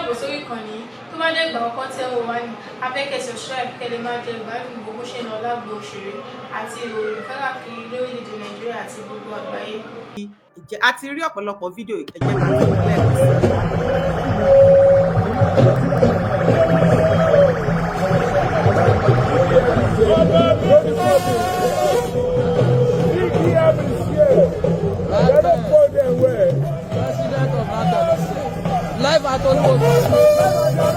Káàbọ̀ sórí ìkànnì yìí. Tó bá jẹ́ ìgbà àkọ́kọ́ tẹ́ ò wá ní, a fẹ́ kẹ́ subscribe kẹ́ lè máa jẹ ìgbádùn gbogbo ṣe ń lọ lágbo òṣèré àti ìròyìn káàkiri lórílẹ̀-èdè Nàìjíríà àti gbogbo àgbáyé. Ìjẹ́ a ti rí ọ̀pọ̀lọpọ̀ fídíò. Ẹ jẹ́ ká tún lẹ́ẹ̀kan sí i. VDM is here. They don't call them well. President of Atom is here. Live at Oluwo.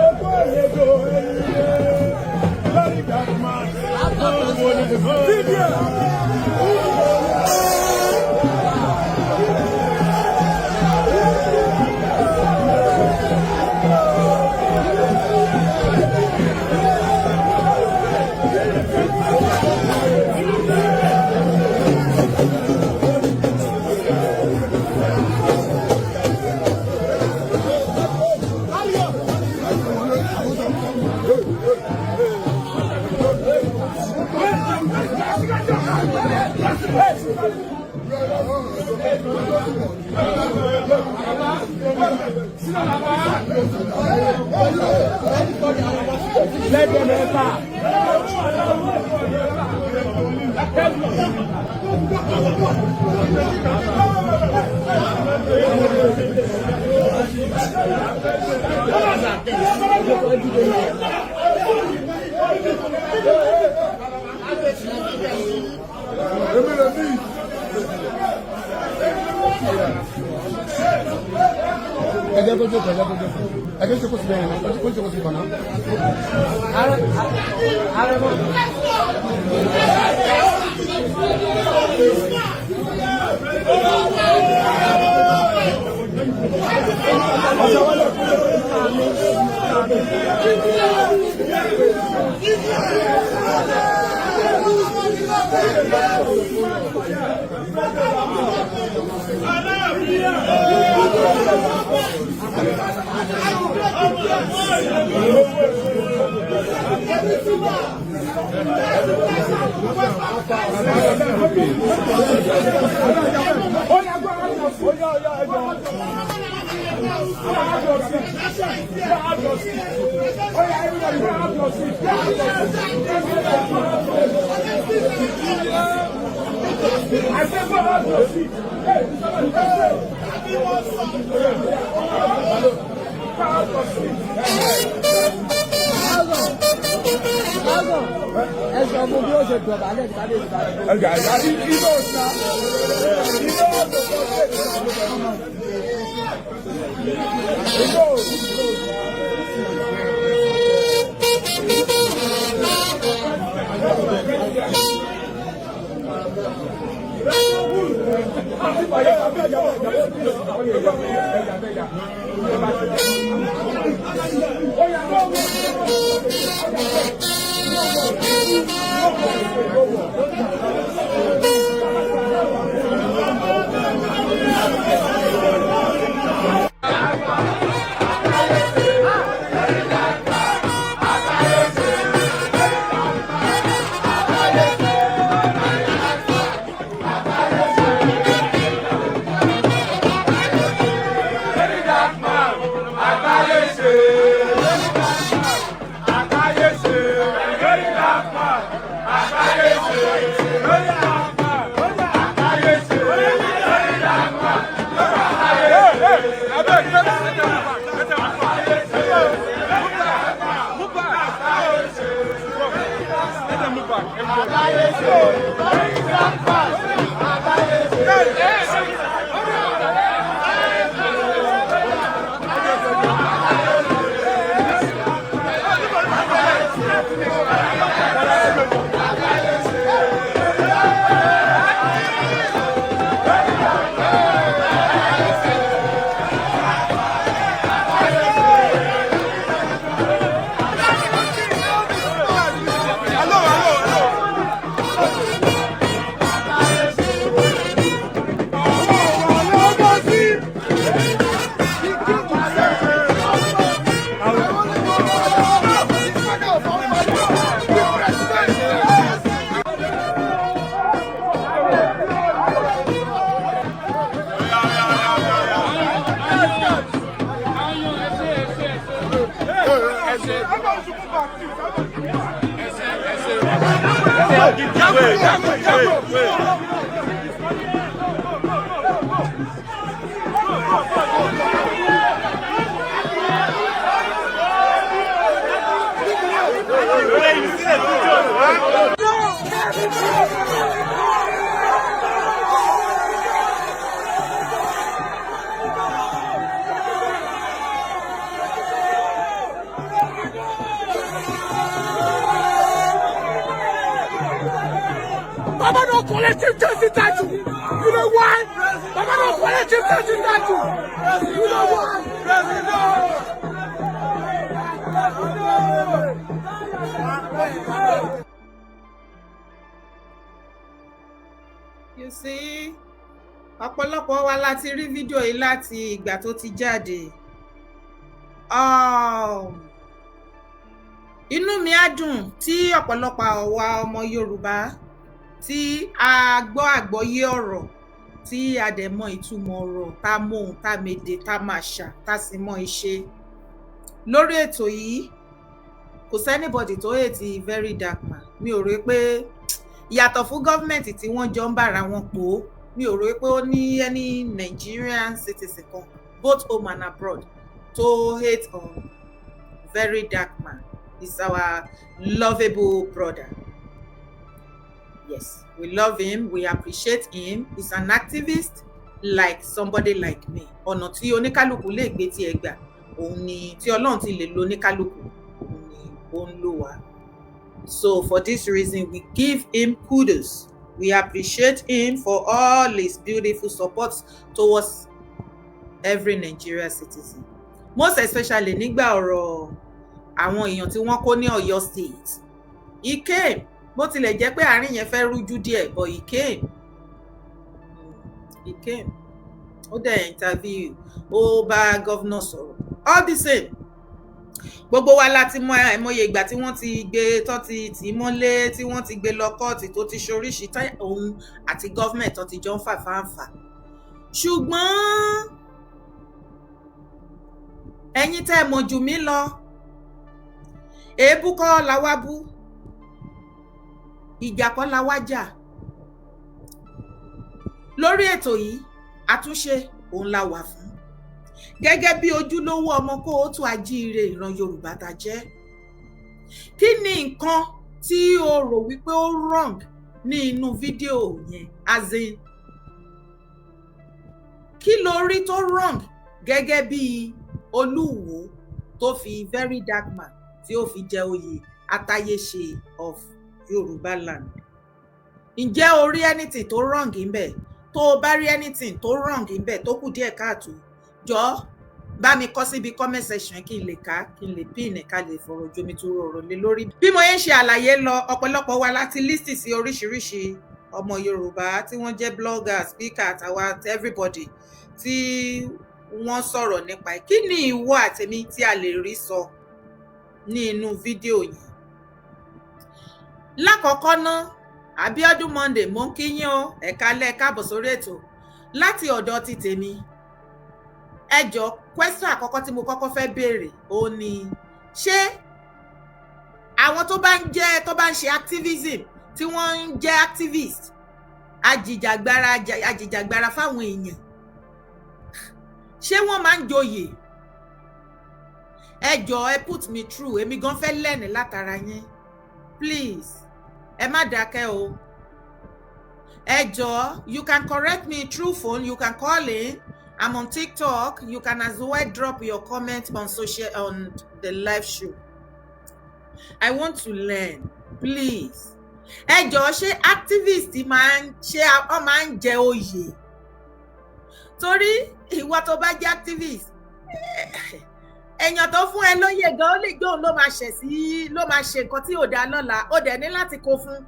Ogún àlejò ẹni yẹn. Very dark man. VDM. Let them enter. Ẹ jẹ́ kó jókòó, ẹ jẹ́ kó jókòó, ẹ jẹ́ jókòó síbẹ̀ yẹn, kó jókòó síbẹ̀ náà. Oya, go have your seat. Oya, oya, oya. Go have your seat. Go have your seat. Oya, everybody, go have your seat. Go have your seat. I said, go have your seat. Hey, somebody, hey. Go have your seat. Ẹ sọ fún bí ó ṣe dọ̀bálẹ̀ ní kábíyèsí bá rẹ̀. He knows now. He knows how to frustrate. He knows. He knows now. Wait, wait, wait. Wait, you see the pictures, huh? Baba no collect chieftaincy title. You know why? Baba no collect chieftaincy title. You know why? President! You see, ọ̀pọ̀lọpọ̀ wa láti rí fídíò yìí láti ìgbà tó ti jáde. Inú mi á dùn tí ọ̀pọ̀lọpọ̀ àwa ọmọ Yorùbá tí a gbọ́ àgbọ́yé ọ̀rọ̀, tí a dẹ̀ mọ ìtumọ̀ ọ̀rọ̀, tá mọ ohun tá mèdè, tá máa ṣà, tá sì mọ ìṣe lórí ètò yìí. Kò sí anybody tó hate Very Dark Man. Mi ò rò pé, yàtọ̀ fún government tí wọ́n jọ ń bára wọn pò ó, mi ò rò pé ó ní any Nigerian citizen kan, both home and abroad, tó hate on Very Dark Man. He's our lovable brother. Yes, we love him, we appreciate him. He's an activist like somebody like me. Ọ̀nà tí oníkálukú lè gbé tí ẹ gbà, òun ni tí Ọlọ́run ti lè lo oníkálukú, òun ni ó ń lò wá. So for this reason, we give him kudos. We appreciate him for all his beautiful support towards every Nigeria citizen, most especially nígbà ọ̀rọ̀ àwọn èèyàn tí wọ́n kó ní Ọ̀yọ́ State. He came, bó tilẹ̀ jẹ́ pé àárín yẹn fẹ́ rújú díẹ̀, but he came, he came, ó dẹ̀ interview, ó bá governor sọ̀rọ̀. All the same, gbogbo wa la ti mọ àìmọye ìgbà tí wọ́n ti gbé, tó ti tì í mọ́lé, tí wọ́n ti gbé lọ kóòtù, tó ti ṣoríṣi òun àti government tó ti jọ ń fà fáǹfà. Ṣùgbọ́n ẹ̀yin tẹ́ ẹ mọ̀ jù mí lọ, èébú kọ́ la wá bú, ìjà kọ́ la wá jà lórí ètò yìí. Àtúnṣe òun la wà fún, gẹ́gẹ́ bí ojúlówó ọmọ káàárọ̀ oòjíire, ìran Yorùbá ta jẹ́. Kí ni nǹkan tí o rò wípé ó wrong ní inú fídíò yẹn? As in, kí lo rí tó wrong gẹ́gẹ́ bí Olúwo tó fi Very Dark Man tí ó fi jẹ oyè Atáyéṣe of Yorùbá land? Ǹjẹ́ o rí anything tó wrong ńbẹ̀? Tó o bá rí anything tó wrong ńbẹ̀, tó kù díẹ̀ káàtó, jọ bá mi kọ síbi comment section kí n lè kà, kí n lè pin ẹ̀, ká lè fọ̀rọ̀ jomi tó rọrọ̀ lé lórí. Bí mo yẹn ń ṣe àlàyé lọ, ọ̀pọ̀lọpọ̀ wa láti list sí oríṣiríṣi ọmọ Yorùbá tí wọ́n jẹ́ blogger, speaker, àtàwa, everybody tí wọ́n sọ̀rọ̀ nípa ẹ̀. Kí ni ìwọ àtèmi tí a lè rí sọ ní inú fídíò yìí? Lákọ̀ọ́kọ́ ná, Abíọ́dún Monday, mo ń kí yín o, ẹ̀ka lẹ́, káàbọ̀ sórí ètò. Láti ọ̀dọ̀ ti tèmi, ẹ jọ, question àkọ́kọ́ tí mo kọ́kọ́ fẹ́ béèrè ó ní, ṣé àwọn tó bá ń jẹ́, tó bá ń ṣe activism, tí wọ́n ń jẹ́ activist, ajìjàgbara, ajìjàgbara fáwọn èèyàn, ṣé wọ́n máa ń joyè? Ẹ jọ, ẹ put me through. Èmi gan fẹ́ learn látara yín. Please, ẹ má dákẹ́ o. Ẹ jọ, you can correct me through phone, you can call in. I'm on TikTok. You can as well drop your comment on social, on the live show. I want to learn, please. Ẹ jọ̀ọ́, ṣé activist máa ń ṣe, ọ máa ń jẹ oyè? Torí ìwọ tó bá jẹ́ activist, èèyàn tó fún ẹ lóyè gan, ó lè gbé òun ló máa ṣẹ̀ sí, ló máa ṣe nǹkan tí ò dáa lọ́la, ó dẹ̀ ní láti kó fún.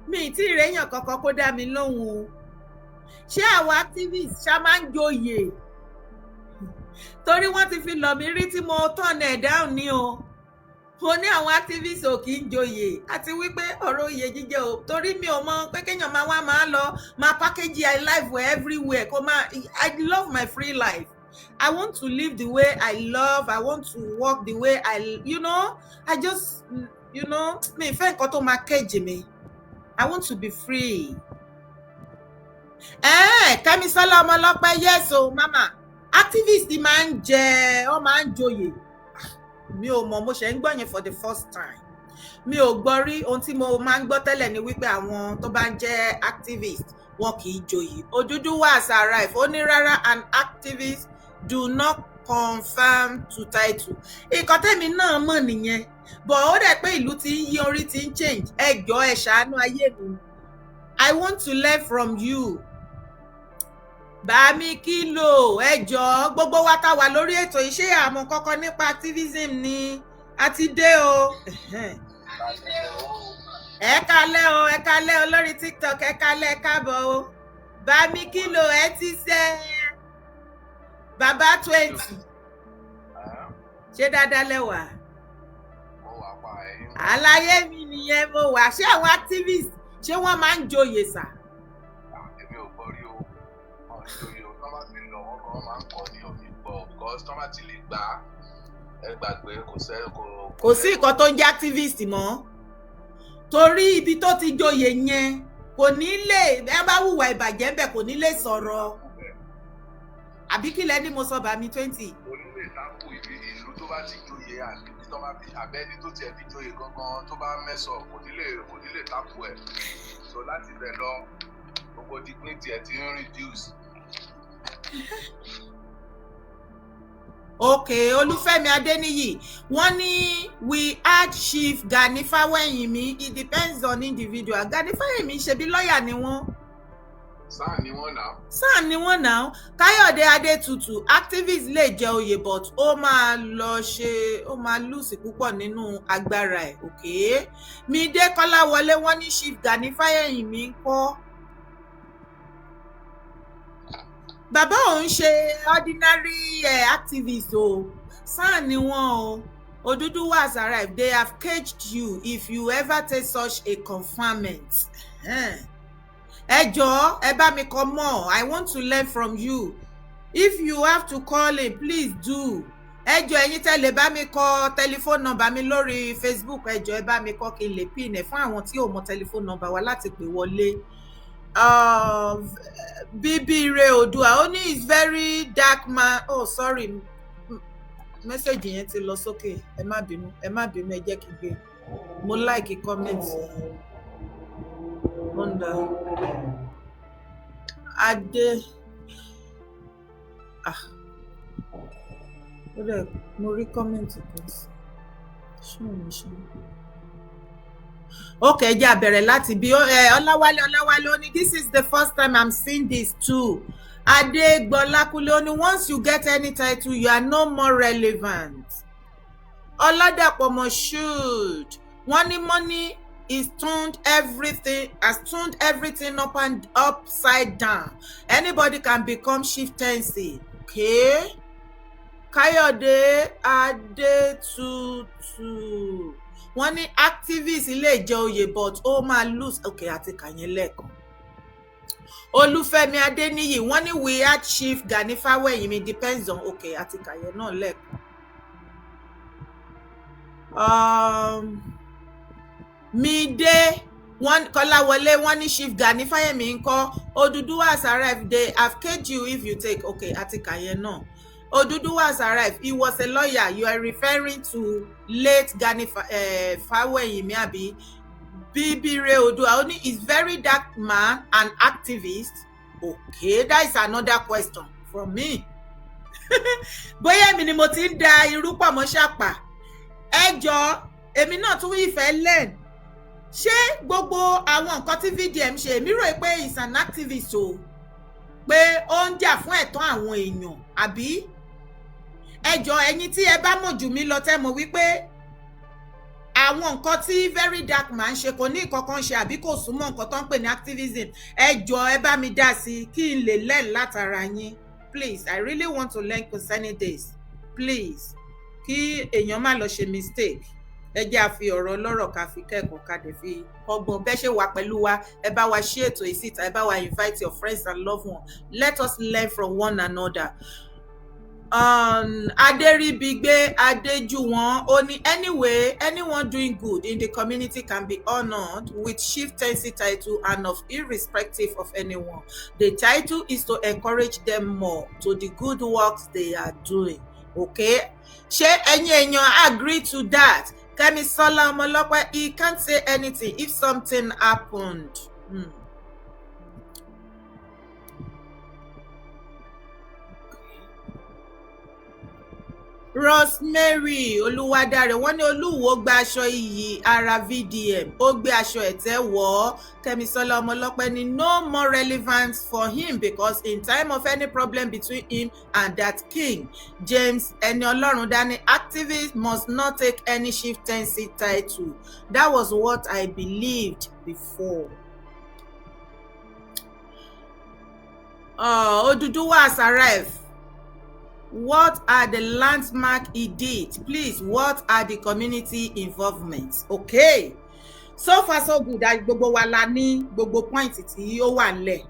Mi ì tí ì réyàn kankan kó dá mi lóhùn o. Ṣé àwọn activist ṣá máa ń joyè? Torí wọ́n ti fi lọ̀ mí rí tí mo turn ẹ̀ down ní o. Mo ní àwọn activist ò kì í joyè, àti wípé ọ̀rọ̀ oyè jíjẹ o, torí mi ò mọ pé kéèyàn máa wá máa lọ máa package life everywhere kó máa. I love my free life. I want to live the way I love. I want to work the way I, I just Mi ì fẹ́ nǹkan tó máa cage mi. I want to be free. Kẹ́misọ́lá Ọmọlọ́pẹ́, yes o, mama. Activist máa ń jẹ, ọ máa ń joyè. Mi ò mọ̀, mo ṣe ń gbọ́ yẹn for the first time. Mi ò gbọ́ rí. Ohun tí mo máa ń gbọ́ tẹ́lẹ̀ ni wípé àwọn tó bá ń jẹ́ activist, wọn kì í joyè. Odùduwà has arrived. Ó ní rárá, an activist do not confirm to title. Nǹkan tẹ́mi náà mọ̀ nìyẹn, but ó dẹ̀ pé ìlú ti ń yí, orí ti ń change. Ẹ jọ̀ọ́, ẹ ṣàánú ayé mi. I want to learn from you. Bàmí kìlò, ẹ jọ̀ọ́, gbogbo wa tá wà lórí ètò iṣẹ́ àmọ́ kọ́kọ́ nípa activism ni a ti dé o. Ẹ kálẹ́ o, ẹ kálẹ́ o lórí TikTok, ẹ kálẹ́, ẹ káàbọ̀ o. Bàmí kìlò, ẹ ti ṣe bàbá 20, ṣé dáadáa lẹ́wà? Àlàyé mi nìyẹn mo wà. Ṣé àwọn activist, ṣé wọ́n máa ń joyè sà? Èmi ò gbọ́ rí o, wọn ò joyè o. Tọ́ bá ti lọ, wọ́n kàn máa ń kọ́ ní omi gbọ́, because tọ́ bá ti lè gbà á, ẹ gbàgbé, kò sẹ́ kò. Kò sí nǹkan tó ń jẹ́ activist mọ́, torí ibi tó ti joyè yẹn, kò ní lè, ẹ bá hùwà ìbàjẹ́ ń bẹ̀, kò ní lè sọ̀rọ̀. Àbí kí lẹ ní mo sọ, bàmí 20? Kò ní lè tákù ibi ìlú tó bá ti joyè, àbí tó bá fi abẹ́ni tó tiẹ̀ fi joyè gangan tó bá mẹ́sọ̀, kò ní lè tákù ẹ̀. So láti bẹ̀ lọ, gbogbo dignity ẹ̀ ti ń reduce. Ok, Olúfẹ́mi Adéníyì, wọ́n ní we add Chief Gani Fáwẹ́hìnmí. It depends on individual. Gani Fáwẹ́hìnmí, ṣebí lọ́ọ̀yà ni wọ́n? SAN ni wọ́n náà. SAN ni wọ́n náà. Káyọ̀dé Adétutù, activist lè jẹ oyè, but ó máa lọ ṣe, ó máa lose púpọ̀ nínú agbára ẹ̀. Ok, Mídé Kọ́láwọlé, wọ́n ní Chief Gani Fáwẹ́hìnmí ń kọ́. Bàbá òun ṣe ordinary activist o, SAN ni wọ́n o. Odùduwà has arrived. They have caged you if you ever take such a confinement. Ẹ jọ̀ọ́, ẹ bá mi kọ more. I want to learn from you. If you have to call in, please do. Ẹ jọ̀ọ́, ẹ̀yin tẹ́ lè bá mi kọ telephone number mi lórí Facebook, ẹ jọ̀ọ́, ẹ bá mi kọ kí n lè pin ẹ fún àwọn tí ò mọ telephone number wa láti pè wọlé. Bíbíire Oòduà, ó ní is very dark man. Oh, sorry, message yẹn ti lọ sókè. Ẹ má bínú, ẹ má bínú, ẹ jẹ́ kí n gbé. Mo like comment wonder adé. Ah, ó dẹ̀ mo rí comment kan sí. Ṣé òun ṣe? Ok, ẹ jẹ́ a bẹ̀rẹ̀ láti bí Ọláwálé. Ọláwálé, ó ní this is the first time I'm seeing this too. Adégbọlákúlé, ó ní once you get any title, you are no more relevant. Ọládàpọ̀ Moshood, wọ́n ní money is turned everything has turned everything up and upside down. Anybody can become chieftaincy. Okay. Káyọ̀dé Adétutù, wọ́n ní activist lè jẹ oyè, but ó máa lose. Okay, àti kàyẹn lẹ́ẹ̀kan. Olúfẹ́mi Adéníyì, wọ́n ní we had Chief Gani Fáwẹ́hìnmí, depends on. Okay, àti kàyẹn náà lẹ́ẹ̀kan. Mide wọ́n Kọ́láwọlé, wọ́n ní Chief Gani Fáyẹ̀mí ńkọ́? Odùduwà has arrived. They have caged you if you take. Okay, àti kàyẹn náà. Oduduwa has arrived. He was a lawyer. You are referring to late Gani Fáwẹ́hìnmí, àbí? Bíbíire Oòduà, ó ní is very dark man an activist? Okay, that is another question from me. Bóyá èmi ni mo ti ń da irú pọ̀ mọ́ ṣàpà. Ẹ jọ̀ọ́, èmi náà tún ìfẹ́ learn. Ṣé gbogbo àwọn nǹkan tí VDM ṣe, èmi rò pé is an activist o, pé ó ń jà fún ẹ̀tọ́ àwọn èèyàn, àbí? Ẹ jọ̀ọ́, ẹ̀yin tí ẹ bá mọ̀ jù mí lọ, tẹ́ mọ̀ wípé àwọn nǹkan tí very dark man ṣe kò ní nǹkan kan ṣe àbí kò súnmọ́ nǹkan tó ń pè ní activism, ẹ jọ̀ọ́, ẹ bá mi dá sí i kí n lè learn látara yín. Please, I really want to learn concerning this, please. Kí èèyàn má lọ ṣe mistake. Ẹ jẹ́ a fi ọ̀rọ̀ ọlọ́rọ̀ ká fi kẹ́kọ̀ọ́, ká dẹ̀ fi kọ́gbọ́n. Bẹ́ẹ̀ ṣe wà pẹ̀lú wa, ẹ bá wa ṣí ètò yìí síta, ẹ bá wa invite your friends and loved ones. Let us learn from one another. Aderibigbe Adejuwon ó ní, "Anyway, anyone doing good in the community can be honoured with chieftaincy title and of irrespective of anyone. The title is to encourage them more to the good works they are doing." Okay, ṣé ẹ̀yin èèyàn agree to that? Kẹ́misọ́lá Ọmọlọ́pẹ́, "He can't say anything if something happened." Rosemary Olúwadáre, wọ́n ní Olúwo gba aṣọ iyì ara VDM, ó gbé aṣọ ẹ̀tẹ́ wọ̀ ọ́. Kẹ́misọ́lá Ọmọlọ́pẹ́ ní no more relevance for him because in time of any problem between him and that king. James Ẹni Ọlọ́rundání, "Activists must not take any chieftaincy title. That was what I believed before." Oduduwa has arrived. What are the landmark he did? Please, what are the community involvement? Okay, so far so good. Gbogbo wa la ní gbogbo point tí ó wà nílẹ̀.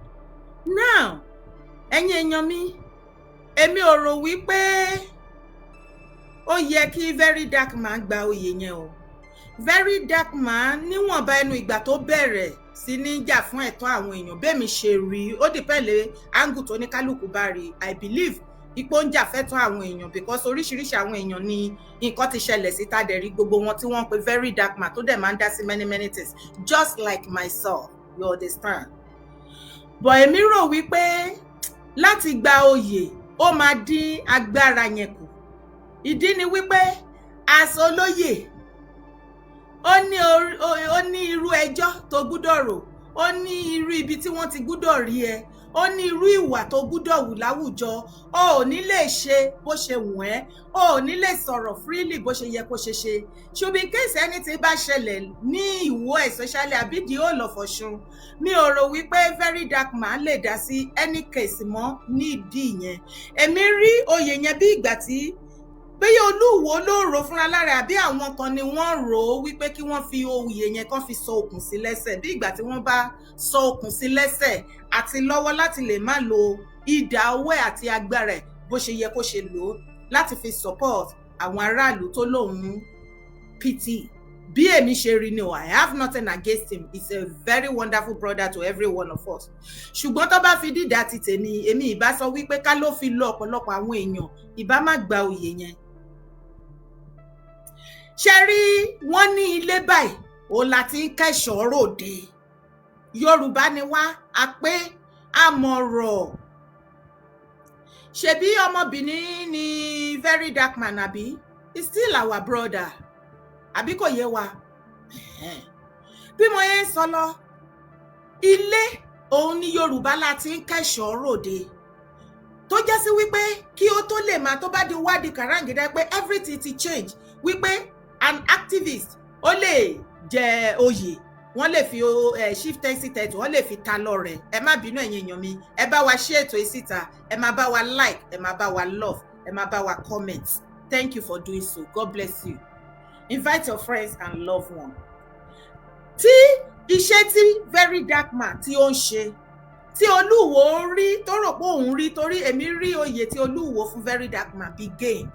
Now, ẹ̀yin èèyàn mi, èmi ò rò wípé ó yẹ kí Very Dark Man gba oyè yẹn o. Very Dark Man, níwọ̀nba ẹnu ìgbà tó bẹ̀rẹ̀ sí ní jà fún ẹ̀tọ́ àwọn èèyàn, bẹ́ẹ̀ mi ṣe rí, ó depend lé angle tó ní kálukú bá rí. I believe ipò ń jà fẹ́tọ́ àwọn èèyàn because oríṣiríṣi àwọn èèyàn ní nǹkan ti ṣẹlẹ̀ sí, tá dẹ̀ rí gbogbo wọn tí wọ́n ń pe Very Dark Man tó dẹ̀ máa ń dá sí many many things, just like myself, you understand? But èmi rò wípé láti gba oyè, ó máa dín agbára yẹn kù. Ìdí ni wípé as olóyè, ó ní irú ẹjọ́ tó gbúdọ̀ rò, ó ní irú ibi tí wọ́n ti gbúdọ̀ rí ẹ, ó ní irú ìwà tó gbúdọ̀ wù láwùjọ. O ò ní lè ṣe bó ṣe wù ẹ́, o ò ní lè sọ̀rọ̀ freely bó ṣe yẹ kó ṣe ṣe. Ṣùgbọ́n in case anything bá ṣẹlẹ̀ ní Ìwó, especially àbí the whole of Ọ̀ṣun, mi ò rò wípé Very Dark Man lè dá sí any case mọ́. Nídìí yẹn, èmi rí oyè yẹn bí ìgbà tí bóyá Olúwo ló rò fúnra lára àbí àwọn kan ni wọ́n rò ó wípé kí wọ́n fi oyè yẹn kán fi sọ okùn sí lẹ́sẹ̀, bí ìgbà tí wọ́n bá sọ okùn sí lẹ́sẹ̀ àti lọ́wọ́ láti lè má lo idà ọwọ́ ẹ̀ àti agbára ẹ̀ bó ṣe yẹ kó ṣe lò ó láti fi support àwọn aráàlú tó lóun pity. Bí èmi ṣe rí ni o. I have nothing against him. He's a very wonderful brother to every one of us. Ṣùgbọ́n tó bá fi dídá ti tèmi, èmi ìbá sọ wípé ká ló fi lọ ọ̀pọ̀lọpọ̀ àwọn èèyàn, ìbá má gba oyè yẹn. Ṣe rí, wọ́n ní ilé báyìí òun la ti ń kẹ́ṣọ̀ọ́ ròde. Yorùbá ni wá, a pé àmọ̀rọ̀. Ṣebí ọmọbìnrin ni Very Dark Man, àbí? He's still our brother, àbí kò yé wa? Bí mo yẹn ń sọ lọ, ilé òun ni Yorùbá la ti ń kẹ́ṣọ̀ọ́ ròde, tó jẹ́ sí wípé kí ó tó lè máa tó bá di wádìí kàráǹgídá pé everything ti change, wípé an activist ó lè jẹ oyè, wọ́n lè fi chieftaincy title, wọ́n lè fi ta lọ́rẹ. Ẹ má bínú, ẹ̀yin èèyàn mi, ẹ bá wa ṣe ètò yìí síta, ẹ máa bá wa like, ẹ máa bá wa love, ẹ máa bá wa comment. Thank you for doing so. God bless you. Invite your friends and loved one. Tí iṣẹ́ tí Very Dark Man tí ó ń ṣe, tí Olúwo rí, tó rò pé òun rí, torí èmi rí oyè tí Olúwo fún Very Dark Man bí gain,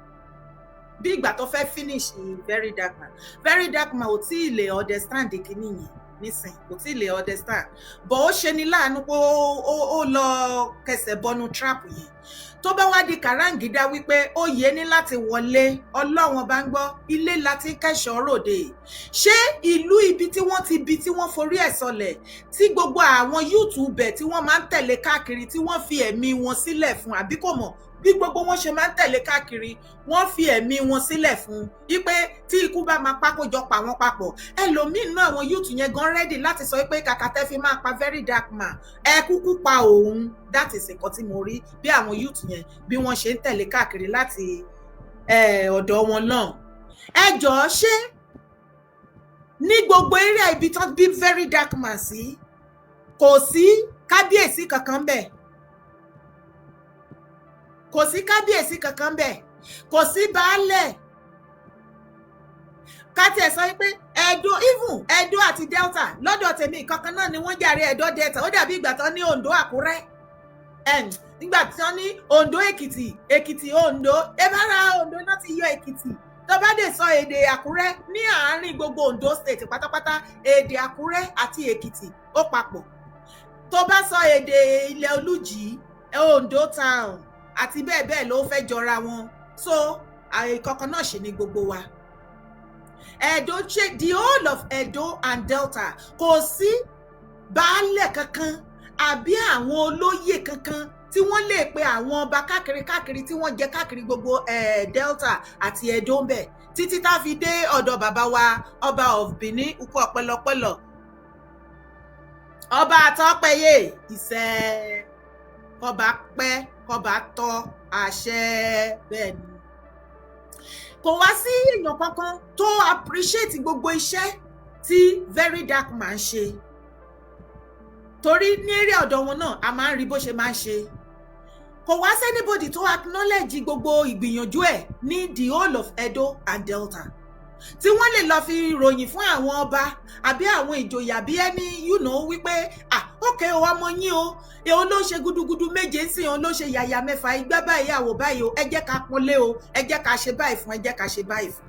bí ìgbà tó fẹ́ finish Very Dark Man. Very Dark Man ò tí ì lè understand kínní yẹn nísìn, kò tí ì lè understand, but ó ṣe ni láàánú pé ó lọ kẹsẹ̀ bọnu trap yẹn. Tó bá wá di kàráǹgídá wípé oyè ní láti wọlé, Ọlọ́run bá ń gbọ́, ilé láti kẹ́ṣọ̀ọ́ ròde. Ṣé ìlú ibi tí wọ́n ti bí, tí wọ́n forí ẹ̀ sọlẹ̀, tí gbogbo àwọn youth bẹ̀ tí wọ́n máa ń tẹ̀lé káàkiri, tí wọ́n fi ẹ̀mí wọn sílẹ̀ fún, àbí kò mọ̀ bí gbogbo wọn ṣe máa ń tẹ̀lé káàkiri, wọ́n fi ẹ̀mí wọn sílẹ̀ fún wípé tí ikú bá máa pákójọ pa wọ́n papọ̀? Ẹlòmíín náà, àwọn youth yẹn gan ready láti sọ pé kàkà tẹ́ fi máa pa Very Dark Man, ẹ kúkú pa òun. That is nǹkan tí mo rí bí àwọn youth yẹn bí wọ́n ṣe ń tẹ̀lé káàkiri láti ọ̀dọ̀ wọn náà. Ẹ jọ̀ọ́, ṣé ní gbogbo area ibi tán bí Very Dark Man sí, kò sí kábíyèsí kankan bẹ́ẹ̀? Kò sí kábíyèsí kankan bẹ́ẹ̀, kò sí baálẹ̀. Ká tiẹ̀ sọ pé Ẹdó, even Ẹdó àti Delta, lọ́dọ̀ tèmi kankan náà ni wọ́n jàre. Ẹdó, Delta, ó dàbí ìgbà tán ní Oǹdó, Àkúrẹ́. Nígbà tí wọ́n ní Ondo Èkìtì, Èkìtì Ondo, ebára Ondo náà ti yọ Èkìtì. Tó bá dé sọ èdè Àkúrẹ́ ní àárín gbogbo Ondo State pátápátá, èdè Àkúrẹ́ àti Èkìtì ó papọ̀. Tó bá sọ èdè ilẹ̀ Olújì, Ondo town àti bẹ́ẹ̀ bẹ́ẹ̀ ló fẹ́ jọra wọn. So ìkọ̀kan náà ṣì ní gbogbo wa. Edo ṣe, the whole of Edo and Delta, kò sí baálẹ̀ kankan àbí àwọn olóyè kankan tí wọ́n lè pe àwọn ọba káàkiri káàkiri tí wọ́n jẹ káàkiri gbogbo Delta àti Edo ń bẹ̀, títí tá a fi dé ọ̀dọ̀ bàbá wa, ọba of Benin, ukú ọ̀pẹlọpẹlọ, ọba àtọ́pẹ́yẹ ìṣẹ́, kọba pẹ́, kọba tọ́ àṣẹ. Bẹ́ẹ̀ ni, kò wá sí èèyàn kankan tó appreciate gbogbo iṣẹ́ tí Very Dark Man ṣe, torí ní eré ọ̀dọ̀ wọn náà, a máa ń rí bó ṣe máa ń ṣe. Kò wá sí anybody tó acknowledge gbogbo ìgbìyànjú ẹ̀ ní the whole of Edo and Delta tí wọ́n lè lọ fi ròyìn fún àwọn ọba àbí àwọn ìjòyè àbí ẹni wípé, "Ah, okay o, ọmọ yín o, èwo ló ń ṣe gudugudu méje ń sìn, òun ló ṣe yàyà mẹ́fà, igbá báyìí, àwò báyìí o, ẹ jẹ́ ká pọ́nlé o, ẹ jẹ́ ká ṣe báyìí fún, ẹ jẹ́ ká ṣe báyìí fún."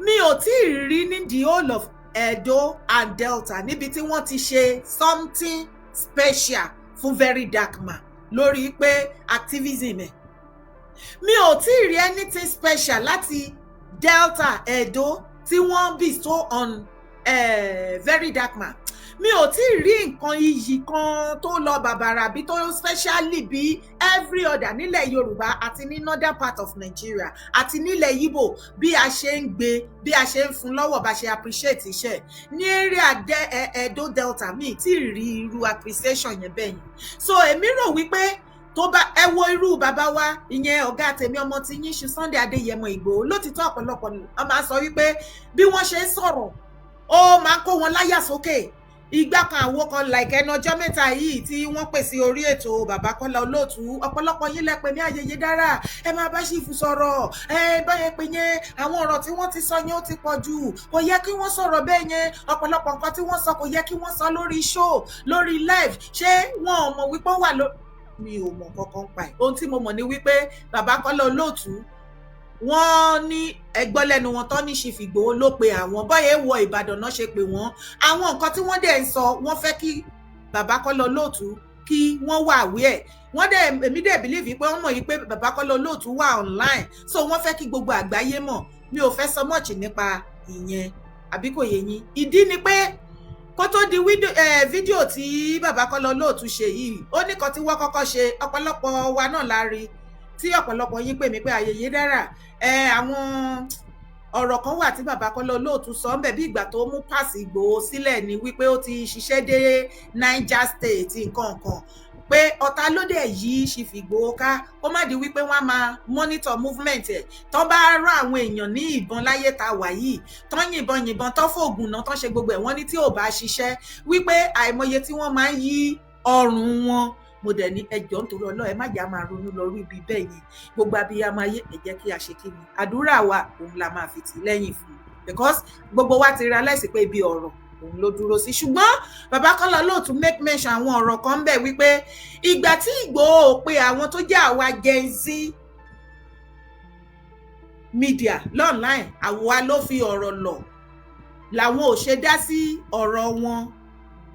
Mi ò tí ì rí ní the whole of Edo and Delta níbi tí wọ́n ti ṣe something special fún Very Dark Man lórí pé activism ẹ̀. Mi ò tí ì rí anything special láti Delta, Edo tí wọ́n bestow on Very Dark Man. Mi ò tí ì rí nǹkan iyì kan tó lọ bàbàrà bí tó specially bí every other nílẹ̀ Yorùbá àti ní northern part of Nigeria àti nílẹ̀ Igbo, bí a ṣe ń gbé, bí a ṣe ń fún lọ́wọ́, bá ṣe appreciate iṣẹ́ ní area Edo, Delta. Mi tí ì rí irú appreciation yẹn bẹ́ẹ̀ yẹn. So èmi rò wípé tó bá ẹ wo irú bàbá wa, ìyẹn ọ̀gá tèmi, ọmọ tí yín ṣu, Sunday Adéyẹmọ Ìgbòho, lótìtọ́ ọ̀pọ̀lọpọ̀ wọ́n máa sọ wípé bí wọ́n ṣe ń sọ̀rọ̀, ó máa ń kó wọn láyà sókè, ìgbà kan, àwo kan, like ẹnu ọjọ́ mẹ́ta yìí tí wọ́n pè sí orí ètò bàbá Kọ́lá Olóòtú. Ọ̀pọ̀lọpọ̀ yín lẹ́pẹ̀ ní ayẹyẹ dára, ẹ máa bá chief sọ̀rọ̀, ẹ báyẹn pé yẹn, àwọn ọ̀rọ̀ tí wọ́n ti sọ yẹn, ó ti pọ̀ jù, kò yẹ kí wọ́n sọ̀rọ̀ bẹ́ẹ̀ yẹn. Ọ̀pọ̀lọpọ̀ nǹkan tí wọ́n sọ, kò yẹ kí wọ́n sọ lórí show, lórí live. Ṣé wọn ò mọ̀ wípé ó wà lórí? Mi ò mọ̀ kankan pa ẹ̀. Ohun tí mo mọ̀ ni wípé bàbá Kọ́lá Olóòtú, wọ́n ní ẹgbọ́n lẹ́nu wọn tán ní Chief Ìgbòho ló pe àwọn bọ́yẹ̀ wọ Ìbàdàn náà ṣe pé wọ́n. Àwọn nǹkan tí wọ́n dẹ̀ ń sọ, wọ́n fẹ́ kí bàbá Kọ́lá Olóòtú kí wọ́n wà aware ẹ̀. Wọ́n dẹ̀, èmi dẹ̀ believe pé wọ́n mọ̀ yìí pé bàbá Kọ́lá Olóòtú wà online, so wọ́n fẹ́ kí gbogbo àgbáyé mọ̀. Mi ò fẹ́ sọ much nípa ìyẹn, àbí kò yé yín? Ìdí ni pé kó tó di fídíò tí bàbá Kọ́lá Olóòtú ṣe yìí, ó ní kan tí wọ́n kọ́kọ́ ṣe, ọ̀pọ̀lọpọ̀ wa náà la rí, tí ọ̀pọ̀lọpọ̀ yín pè mí pé ayẹyẹ dára ẹ, àwọn ọ̀rọ̀ kan wà tí bàbá Kọ́lá Olóòtú sọ ń bẹ̀, bí ìgbà tó mú pàṣẹ Ìgbòho sílẹ̀ ní wípé ó ti ṣiṣẹ́ dé Niger State, nǹkan kan, pé ọ̀tá ló dẹ̀ yí Chief Ìgbòho ká, kó má di wípé wọ́n á máa monitor movement ẹ̀. Tán bá rán àwọn èèyàn ní ìbọn láyé ta wà yìí, tán yìnbọn yìnbọn, tán fògùn náà, tán ṣe gbogbo ẹ̀, wọ́n ní tí ò bá ṣiṣẹ́, wípé àìmọye tí wọ́n máa ń yí ọrùn wọn. Mo dẹ̀ ní ẹjọ́, nítorí Ọlọ́run, ẹ má jà máa ronú lọ rí ibi bẹ́ẹ̀ yẹn. Gbogbo abiyamọ ayé, ẹ jẹ́ kí a ṣe kí ni, àdúrà wa òun la máa fi tì lẹ́yìn fún, because gbogbo wa ti realize pé ibi ọ̀rọ̀ òun ló dúró sí. Ṣùgbọ́n bàbá Kọ́lá Olóòtú make mention àwọn ọ̀rọ̀ kan ń bẹ̀ wípé ìgbà tí Ìgbòho pé àwọn tó jẹ́ àwa Gen Z media online, àwa ló fi ọ̀rọ̀ lọ̀, làwọn ò ṣe dá sí ọ̀rọ̀ wọn,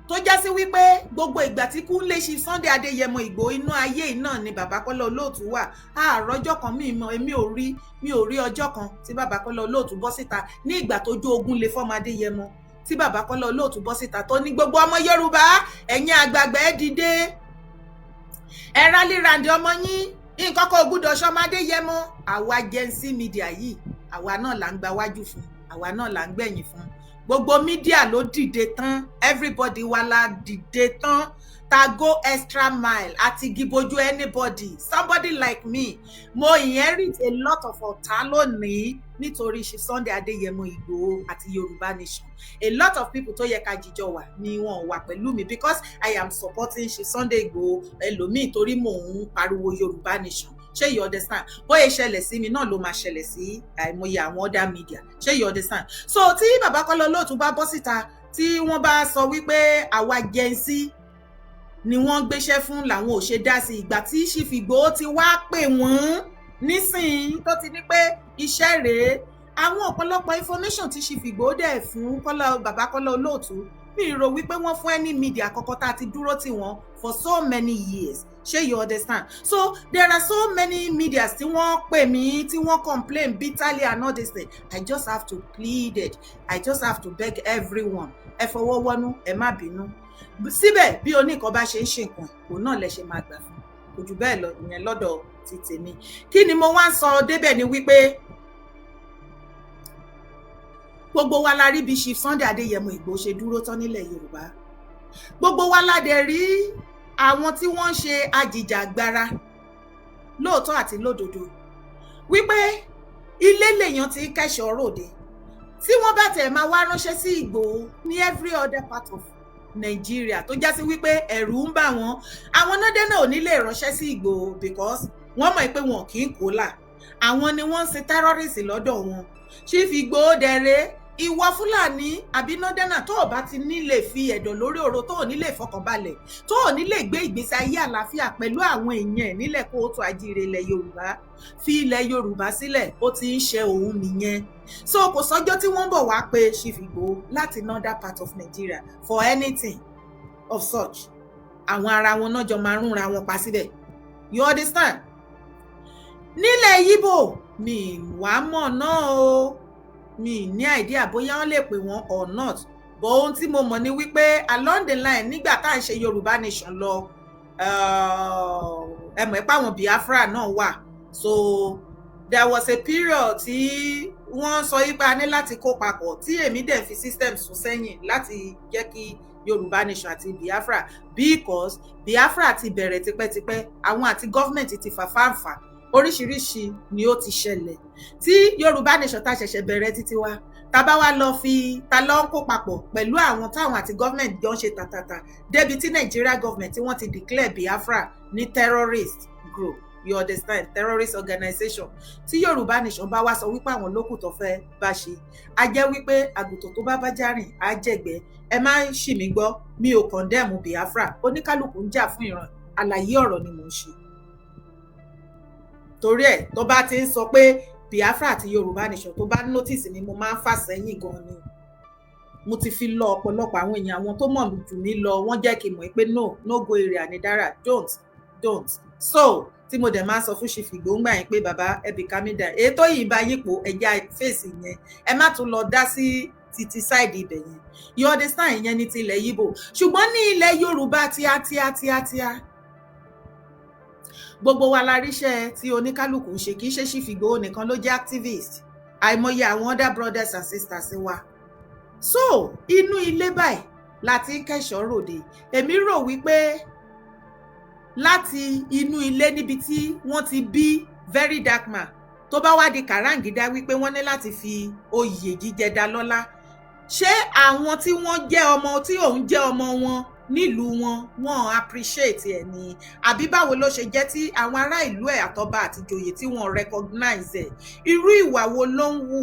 tó já sí wípé gbogbo ìgbà tí Kúnlé ṣe Sunday Adéyẹmọ Ìgbòho, inú ayé náà ni bàbá Kọ́lá Olóòtú wà. Àárọ̀jọ́ kan mi mọ, èmi ò rí, mi ò rí ọjọ́ kan tí bàbá Kọ́lá Olóòtú bọ́ síta ní ìgbà tójú ogun lè fọ́mọ Adéyẹmọ, tí bàbá Kọ́lá Olóòtú bọ́ síta tó ní, "Gbogbo ọmọ Yorùbá, ẹ̀yin àgbààgbà, ẹ dìde, ẹ rally round ọmọ yín, nǹkan kan ò gbúdọ̀ ṣọmọ Adéyẹmọ." Àwa Gen Z media yìí, àwa náà là ń gba wájú fún, àwa náà là ń gbẹ̀yìn fún. Gbogbo media ló dìde tán, everybody wa la dìde tán, ta go extra mile àti gibojú anybody. Somebody like me, mo inherit a lot of ọ̀tá lónìí nítorí ṣe Sunday Adéyẹmọ Ìgbòho àti Yorùbá Nation. A lot of people tó yẹ ká jíjọ wà ni wọn wà pẹ̀lú mi because I am supporting ṣe Sunday Ìgbòho. Ẹlòmíì, torí mò ń pariwo Yorùbá Nation. Ṣé you understand? Bóyá ìṣẹ̀lẹ̀ sí mi náà ló máa ṣẹlẹ̀ sí àìmọye àwọn other media. Ṣé you understand? So tí bàbá Kọ́lá Olóòtú bá bọ́ síta, tí wọ́n bá sọ wípé àwa Gen Z Ni wọ́n gbéṣẹ́ fún làwọn ò ṣe dá sí. Ìgbà tí Chief Igboho ti wá pè wọ́n nísìnyí, tó ti ní pé iṣẹ́ rèé, àwọn ọ̀pọ̀lọpọ̀ information tí Chief Igboho dẹ̀ fún Kọ́lá, bàbá Kọ́lá Olóòtú, mi rò wípé wọ́n fún any media àkọ́kọ́ tá a ti dúró tì wọ́n for so many years. Ṣé you understand? So there are so many medias tí wọ́n pè mí, tí wọ́n complain bitterly and all this thing. I just have to plead it, I just have to beg everyone, ẹ fọwọ́ wọ́nú, ẹ má bínú. Síbẹ̀ bí oníkan bá ṣe ń ṣe nǹkan, òun náà lẹ ṣe máa gbà fún. Kò jù bẹ́ẹ̀ lọ. Ìyẹn lọ́dọ̀ ti tèmi. Kí ni mo wá ń sọ débẹ̀ ni wípé gbogbo wa la rí bí Chief Sunday Adéyẹmọ Ìgbòho ṣe dúró tán nílẹ̀ Yorùbá. Gbogbo wa la dẹ̀ rí àwọn tí wọ́n ń ṣe ajìjàgbara lóòótọ́ àti lódodo, wípé ilé lèèyàn ti ń kẹ́ṣọ̀ọ́ ròde. Tí wọ́n bá tẹ̀ máa wá ránṣẹ́ sí Ìgbòho ní every other part of Nigeria, tó já sí wípé ẹ̀rù ń bà wọ́n, àwọn nọ́dẹ́ náà ò ní lè ránṣẹ́ sí Ìgbòho, because wọ́n mọ̀ pé wọn kì í kó là, àwọn ni wọ́n ń ṣe terrorist lọ́dọ̀ wọn. Chief Ìgbòho dẹ̀rẹ́, ìwọ Fúlàní àbí nọ́dẹ́nà tó o bá ti ní lè fi ẹ̀dọ̀ lórí ọ̀rọ̀, tó ò ní lè fọkànbalẹ̀, tó ò ní lè gbé ìgbésí ayé àlàáfíà pẹ̀lú àwọn èèyàn ẹ̀ nílẹ̀ kóòtù àjíire ilẹ̀ Yorùbá, fi ilẹ̀ Yorùbá sílẹ̀. Ó ti ń ṣe òun nìyẹn. So kò sọ́jọ́ tí wọ́n bọ̀ wá pé Chief Ìgbòho láti northern part of Nigeria for anything of such. Àwọn ara wọn náà jọ máa rúnra wọn pa síbẹ̀, you understand? Nílẹ̀ Yíbò, mi wàá mọ̀ náà o, mi ní idea bóyá wọ́n lè pè wọ́n or not, but ohun tí mo mọ̀ ni wípé along the line, nígbà tá à ń ṣe Yorùbá Nation lọ, ẹ mọ̀ pé àwọn Biafra náà wà. So there was a period tí wọ́n sọ yípa ní láti kó papọ̀, tí èmi dẹ̀ fi system sún sẹ́yìn láti jẹ́ kí Yorùbá Nation àti Biafra, because Biafra ti bẹ̀rẹ̀ tipẹ́tipẹ́, àwọn àti gọ́ọ̀mẹ̀ntì ti fà fáǹfà, oríṣiríṣi ni ó ti ṣẹlẹ̀. Tí Yorùbá Nation tá ṣẹ̀ṣẹ̀ bẹ̀rẹ̀ títí wa, tá bá wá lọ fi ta lọ ń kó papọ̀ pẹ̀lú àwọn táwọn àti gọ́ọ̀mẹ̀ntì jọ ń ṣe tàtàtà, débi tí Nigeria government tí wọ́n ti declare Biafra ní terrorist group, you understand, terrorist organization. Tí Yorùbá Nation bá wá sọ wípé àwọn lókù tó fẹ́ bá ṣe, a jẹ́ wípé àgùntàn tó bá bá járìn á jẹ̀gbẹ́. Ẹ má ṣì mí gbọ́, mi ò condemn Biafra. Oníkálukú ń jà fún ìran. Àlàyé ọ̀rọ̀ ni mò ń ṣe. Torí ẹ̀, tó bá ti ń sọ pé Biafra àti Yorùbá Nation, tó bá notice ni mo máa ń fà sẹ́yìn gan ni. Mo ti fi lọ ọ̀pọ̀lọpọ̀ àwọn èèyàn, àwọn tó mọ̀ jù mí lọ, wọ́n jẹ́ kí n mọ̀ pé no, no go area ni dára, don't, don't. So tí mo dẹ̀ máa ń sọ fún Chief Igboho yẹn pé bàbá ẹbí kamida, èyí tó yìí bá yípo ẹja fèsì yẹn, ẹ má tún lọ dá sí títí side ibẹ̀ yẹn, you understand? Ìyẹn ní ti ilẹ̀ Yíbò. Ṣùgbọ́n ní ilẹ̀ Yorùbá, tíá tíá tíá tíá, gbogbo wa la ríṣẹ́ tí oníkálukú ń ṣe. Kì í ṣe Chief Igboho nìkan ló jẹ́ activist, àìmọye àwọn other brothers and sisters wa. So inú ilé báyìí la ti ń kẹ́ṣọ̀ọ́ ròde. Èmi rò wípé láti inú ilé níbi tí wọ́n ti bí Very Dark Man, tó bá wá di kàráǹgídá wípé wọ́n ní láti fi oyè jíjẹ dá lọ́lá, ṣé àwọn tí wọ́n jẹ́ ọmọ tí òun jẹ́ ọmọ wọn nílùú wọn, wọn appreciate ẹ̀ ni, àbí báwo ló ṣe jẹ́ tí àwọn ará ìlú ẹ̀ àtọba àtìjòyè tí wọ́n recognize ẹ̀? Irú ìwà wo ló ń wù?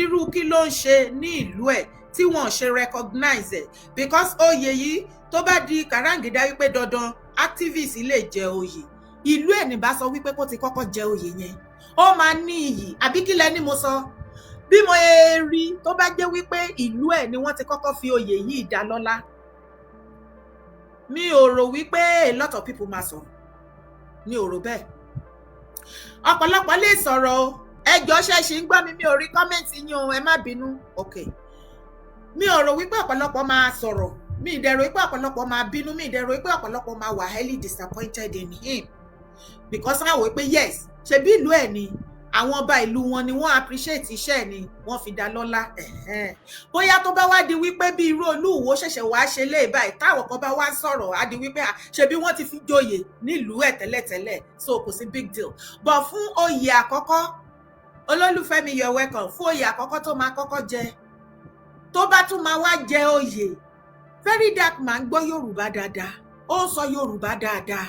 Irú kí ló ń ṣe ní ìlú ẹ̀ tí wọ́n ṣe recognize ẹ̀? Because oyè yìí, tó bá di kàráǹgídá wípé dandan activist lè jẹ oyè, ìlú ẹ̀ ní bá sọ wípé kó ti kọ́kọ́ jẹ oyè yẹn, ó máa ní iyì, àbí kí lẹ ní mo sọ? Bí mo rí, tó bá jẹ́ wípé ìlú ẹ̀ ni wọ́n ti kọ́kọ́ fi oyè yìí dá lọ́lá, mi ò rò wípé a lot of people máa sọ̀rọ̀. Mi ò rò bẹ́ẹ̀. Ọ̀pọ̀lọpọ̀ lè sọ̀rọ̀ o. Ẹjọ́ ṣẹ̀ṣì ń gbọ́ mi? Mi ò rí comment yín o, ẹ má bínú. Ok, mi ò rò wípé ọ̀pọ̀lọpọ̀ máa sọ̀rọ̀. Mi ì dẹ̀ rò wípé ọ̀pọ̀lọpọ̀ máa bínú. Mi ì dẹ̀ rò wípé ọ̀pọ̀lọpọ̀ máa wà highly disappointed in him, because wọ́n wò pé yes, ṣebí ìlú ẹ̀ ni, àwọn ọba ìlú wọn ni wọ́n appreciate iṣẹ́ ẹ̀ ni wọ́n fi dá lọ́lá. Bóyá tó bá wá di wípé bí irú Olúwo ṣẹ̀ṣẹ̀ wá ṣe lé báyìí, táwọn kan bá wá sọ̀rọ̀, á di wípé ṣebí wọ́n ti fi joyè nílùú ẹ̀ tẹ́lẹ̀tẹ́lẹ̀, so kò sí big deal. But fún oyè àkọ́kọ́, olólùfẹ́ mi, you're welcome, fún oyè àkọ́kọ́ tó máa kọ́kọ́ jẹ, tó bá tún máa wá jẹ oyè, Very Dark Man gbọ́ Yorùbá dáadáa, ó ń sọ Yorùbá dáadáa.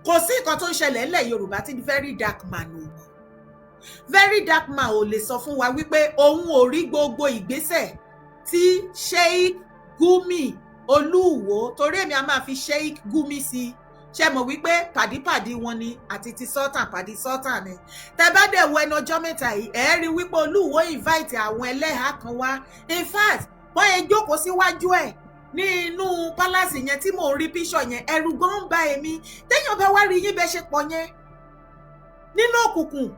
Kò sí nǹkan tó ń ṣẹlẹ̀ ńlẹ̀ Yorùbá tí Very Dark Man ò mọ̀. Very Dark Man ò lè sọ fún wa wípé òun ò rí gbogbo ìgbésẹ̀ tí Sheikh Gumi Olúwo, torí èmi a máa fi Sheikh Gumi sí i. Ṣe mọ̀ wípé pàdípàdí wọn ni àti ti sultan, pàdí sultan ni. Tẹ bá dẹ̀ wo ẹnu ọjọ́ mẹ́ta yìí, ẹ̀ rí wípé Olúwo invite àwọn ẹlẹ́hàá kan wá. In fact, wọ́n yẹn jókòó síwájú ẹ̀ ní inú palace yẹn tí mò ń rí píṣọ̀ yẹn, ẹ̀rù gan ń ba èmi. Téèyàn bá wá rí yín bẹ́ẹ̀ ṣe pọ̀ yẹn nínú òkùnkùn,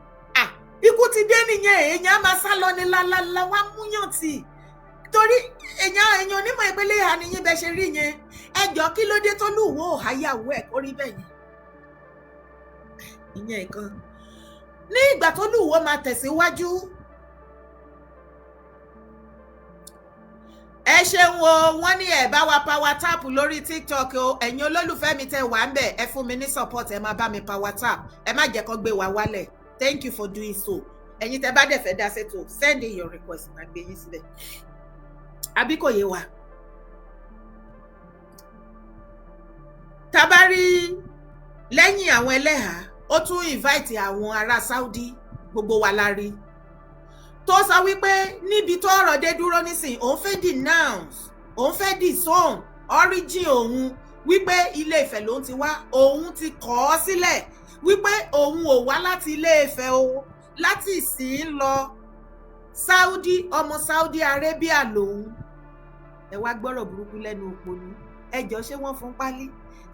ikú ti dé nìyẹn. Èèyàn á máa sá lọ ní lálálá wá múyàn tì, torí èèyàn onímọ̀ ìpele ìhà nìyẹn bẹ́ẹ̀ ṣe rí yẹn. Ẹjọ́, kí ló dé tó lùwọ́ òháyàwó ẹ̀ kó rí bẹ́ẹ̀ yẹn? Ìyẹn nǹkan ní ìgbà tó lùwọ́ máa tẹ̀síwájú. Ẹ ṣeun o. Wọ́n ní ẹ bá wa power tap lórí TikTok o. Ẹ̀yin olólùfẹ́ mi tẹ́ wà ń bẹ̀, ẹ fún mi ní support, ẹ máa bá mi power tap, ẹ má jẹ́ kó gbé wa wálẹ̀. Thank you for doing so. Ẹ̀yin tẹ́ bá dẹ̀ fẹ́ dá sétò, send in your request, máa gbé yín síbẹ̀. Àbí kò yé wa? Tá bá rí lẹ́yìn àwọn ẹlẹ́hàá, ó tún invite àwọn ará Saudi. Gbogbo wa la rí tó sọ wípé níbi tó ọ̀rọ̀ dé dúró nísìn, òun fẹ́ denounce, òun fẹ́ disown origin òun, wípé Ilé Ifẹ̀ lòun ti wá, òun ti kọ̀ ọ́ sílẹ̀, wípé òun ò wá láti Ilé Ifẹ̀ o. Láti ìsìn lọ, Saudi, ọmọ Saudi Arabia lòun. Ẹ wá gbọ́rọ̀ burúkú lẹ́nu òpònú. Ẹ jọ, ṣé wọ́n fún pálí?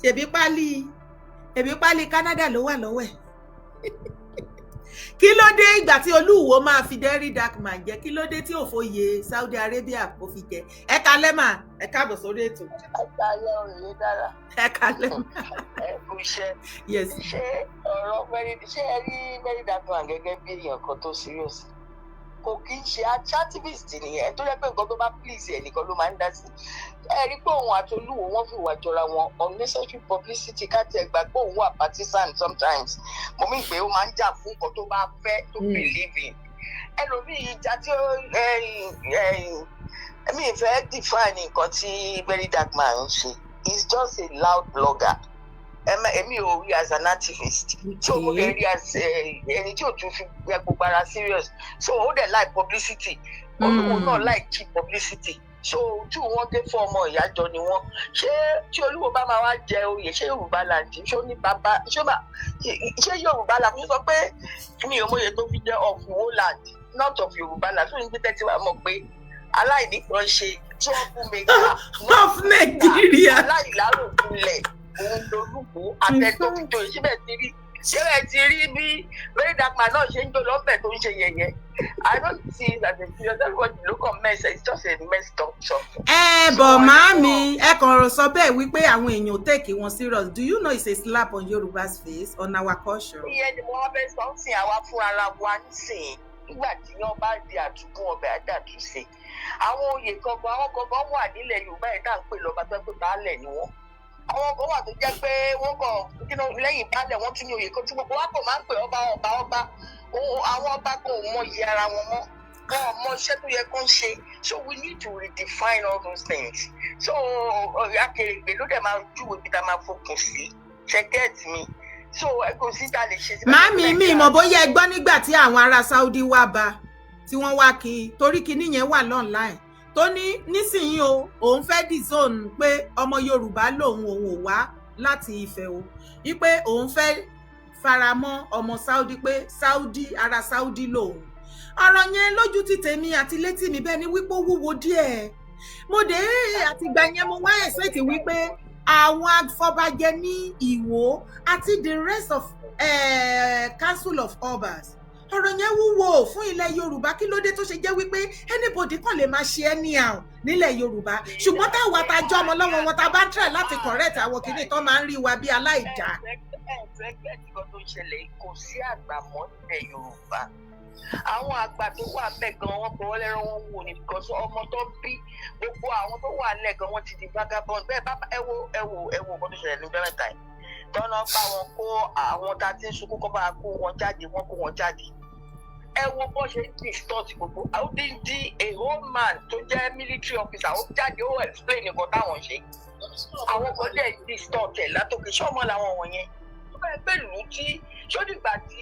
Ṣèbí pálí Canada ló wà lọ́wọ́ ẹ̀. Kí ló dé ìgbà tí Olúwo máa fi Very Dark Man jẹ? Kí ló dé tí òfòye Saudi Arabia kò fi jẹ? Ẹ kalẹ́ mà, ẹ káàbọ̀ sórí ètò. Ẹ kalẹ́, òrèlé dára. Ẹ kalẹ́ mà. Ẹ kú iṣẹ́. Yes. Ṣé ọ̀rọ̀ very, ṣé ẹ rí Very Dark Man gẹ́gẹ́ bí èèyàn kan tó serious? Kò kí ń ṣe activist nìyẹn tó jẹ́ pé nǹkan tó bá please ẹ̀ nìkan ló máa ń dá sí. Ẹ rí pé òun àti Olúwo, wọ́n fi ìwà jọra wọn. Unnecessary publicity, ká tiẹ̀ gbà pé òun wà partisan sometimes, mo mí pé ó máa ń jà fún nǹkan tó bá fẹ́, tó believe in. Ẹlòmíì, ìjà tí ó mi fẹ́ define nǹkan tí Very Dark Man ń ṣe, he's just a loud blogger. Èmi ò rí as an activist, so mo lè rí as ẹni tí ò tún fi gbogbo ara serious. So ó dẹ̀ like publicity, Olúwo náà like cheap publicity, so tí wọ́n gé fún ọmọ ìyájọ ni wọ́n ṣé. Tí Olúwo bá máa wá jẹ oyè, ṣé Yorùbá land, ṣé ó ní bàbá, ṣé Yorùbá land ṣó sọ pé mi ò mọye tó fi jẹ of Iwo land, not of Yorùbá land? Tó ní pé tẹ́tí wàá mọ̀ pé aláìní kan ṣe trouble maker of Nigeria. Aláìláròkulẹ̀ òun lolúwo àtẹ̀tòkìtò. Síbẹ̀ ti rí bí Very Dark Man náà ṣe ń jò lọ́bẹ̀ tó ń ṣe yẹ̀yẹ́? I don't see it as a serious. Everybody look on mess, it's just a messed up something. Ẹ bọ̀ màámi, ẹ kàn sọ bẹ́ẹ̀ wípé àwọn èèyàn ò take wọn serious. Do you know it's a slap on Yorùbá's face, on our culture? Ìyẹn ni mo wá fẹ́ sọ sí àwa fúnra wa nísìnyí. Nígbà tí wọ́n bá di àtúgún ọbẹ̀ àdàtúnṣe, àwọn oyè kankan, àwọn kankan wà nílẹ̀ Yorùbá yìí tá à ń pè lọ́ba, tó pé baálẹ̀ ni wọ́n. Àwọn kan wà tó jẹ́ pé wọ́n kàn kí ló lẹ́yìn baálẹ̀, wọ́n tún ní oyè kan tí gbogbo wa kò máa ń pè ọba, ọba, ọba. Àwọn ọba kan ò mọ iye ara wọn mọ́, wọn ò mọ iṣẹ́ tó yẹ kó ń ṣe. So we need to redefine all those things. So akèrègbè ló dẹ̀ máa júwèé bí ta máa fokùn sí. Ṣe get mi? So ẹ kò sí ta lè ṣe sí. Màámi, mi mọ̀ bóyá ẹ gbọ́ nígbà tí àwọn ará Saudi wá bá, tí wọ́n wá kí, torí kinní yẹn wà online, tó ní nísìnyí o, òun fẹ́ disown pé ọmọ Yorùbá lòun, òun ò wá láti Ifẹ̀ o, wípé òun fẹ́ faramọ́ ọmọ Saudi, pé Saudi, ará Saudi lòun. Ọ̀rọ̀ yẹn lójú ti tèmi àti létí mi bẹ́ẹ̀ ni wípé ó wúwo díẹ̀. Mo dé àtìgbà yẹn, mo wá expect wípé àwọn afọbajẹ ní Ìwó àti the rest of Council of Obas, ọ̀rọ̀ yẹn wúwo fún ilẹ̀ Yorùbá. Kí ló dé tó ṣe jẹ́ wípé anybody kàn lè máa ṣe anyhow nílẹ̀ Yorùbá, ṣùgbọ́n táwa ta jọ́ ọmọ lọ́wọ́ wọn, ta bá ń try láti correct àwọn kìíní tó máa ń rí wa bí aláìdá? Ẹ fẹ́ get nǹkan tó ń ṣẹlẹ̀? Kò sí àgbà mọ́ nílẹ̀ Yorùbá. Àwọn àgbà tó wà bẹ́ẹ̀ gan, wọ́n fọwọ́ lẹ́rán, wọn wò ní, because ọmọ tó bí gbogbo àwọn tó wà lẹ̀ gan, wọ́n ti di vagabond. Bẹ́ẹ̀ bá ẹ wo, ẹ wo, ẹ wo nǹkan tó ṣẹlẹ̀ ní mẹ́ta yìí, tọ́nà bá wọn kó àwọn tá a ti ń sunkún kọ́, bá kó wọn jáde, wọ́n kó wọn jáde. Ẹ wo bó ṣe ń distort gbogbo odindi a whole man tó jẹ́ military officer, ó jáde, ó explain nǹkan táwọn ṣe. Àwọn kan dẹ̀ distort ẹ̀ látòkè. Ṣọ́mọ làwọn wọ̀nyẹn tó bẹ́ẹ̀ pẹ̀lú tí sódìgbà tí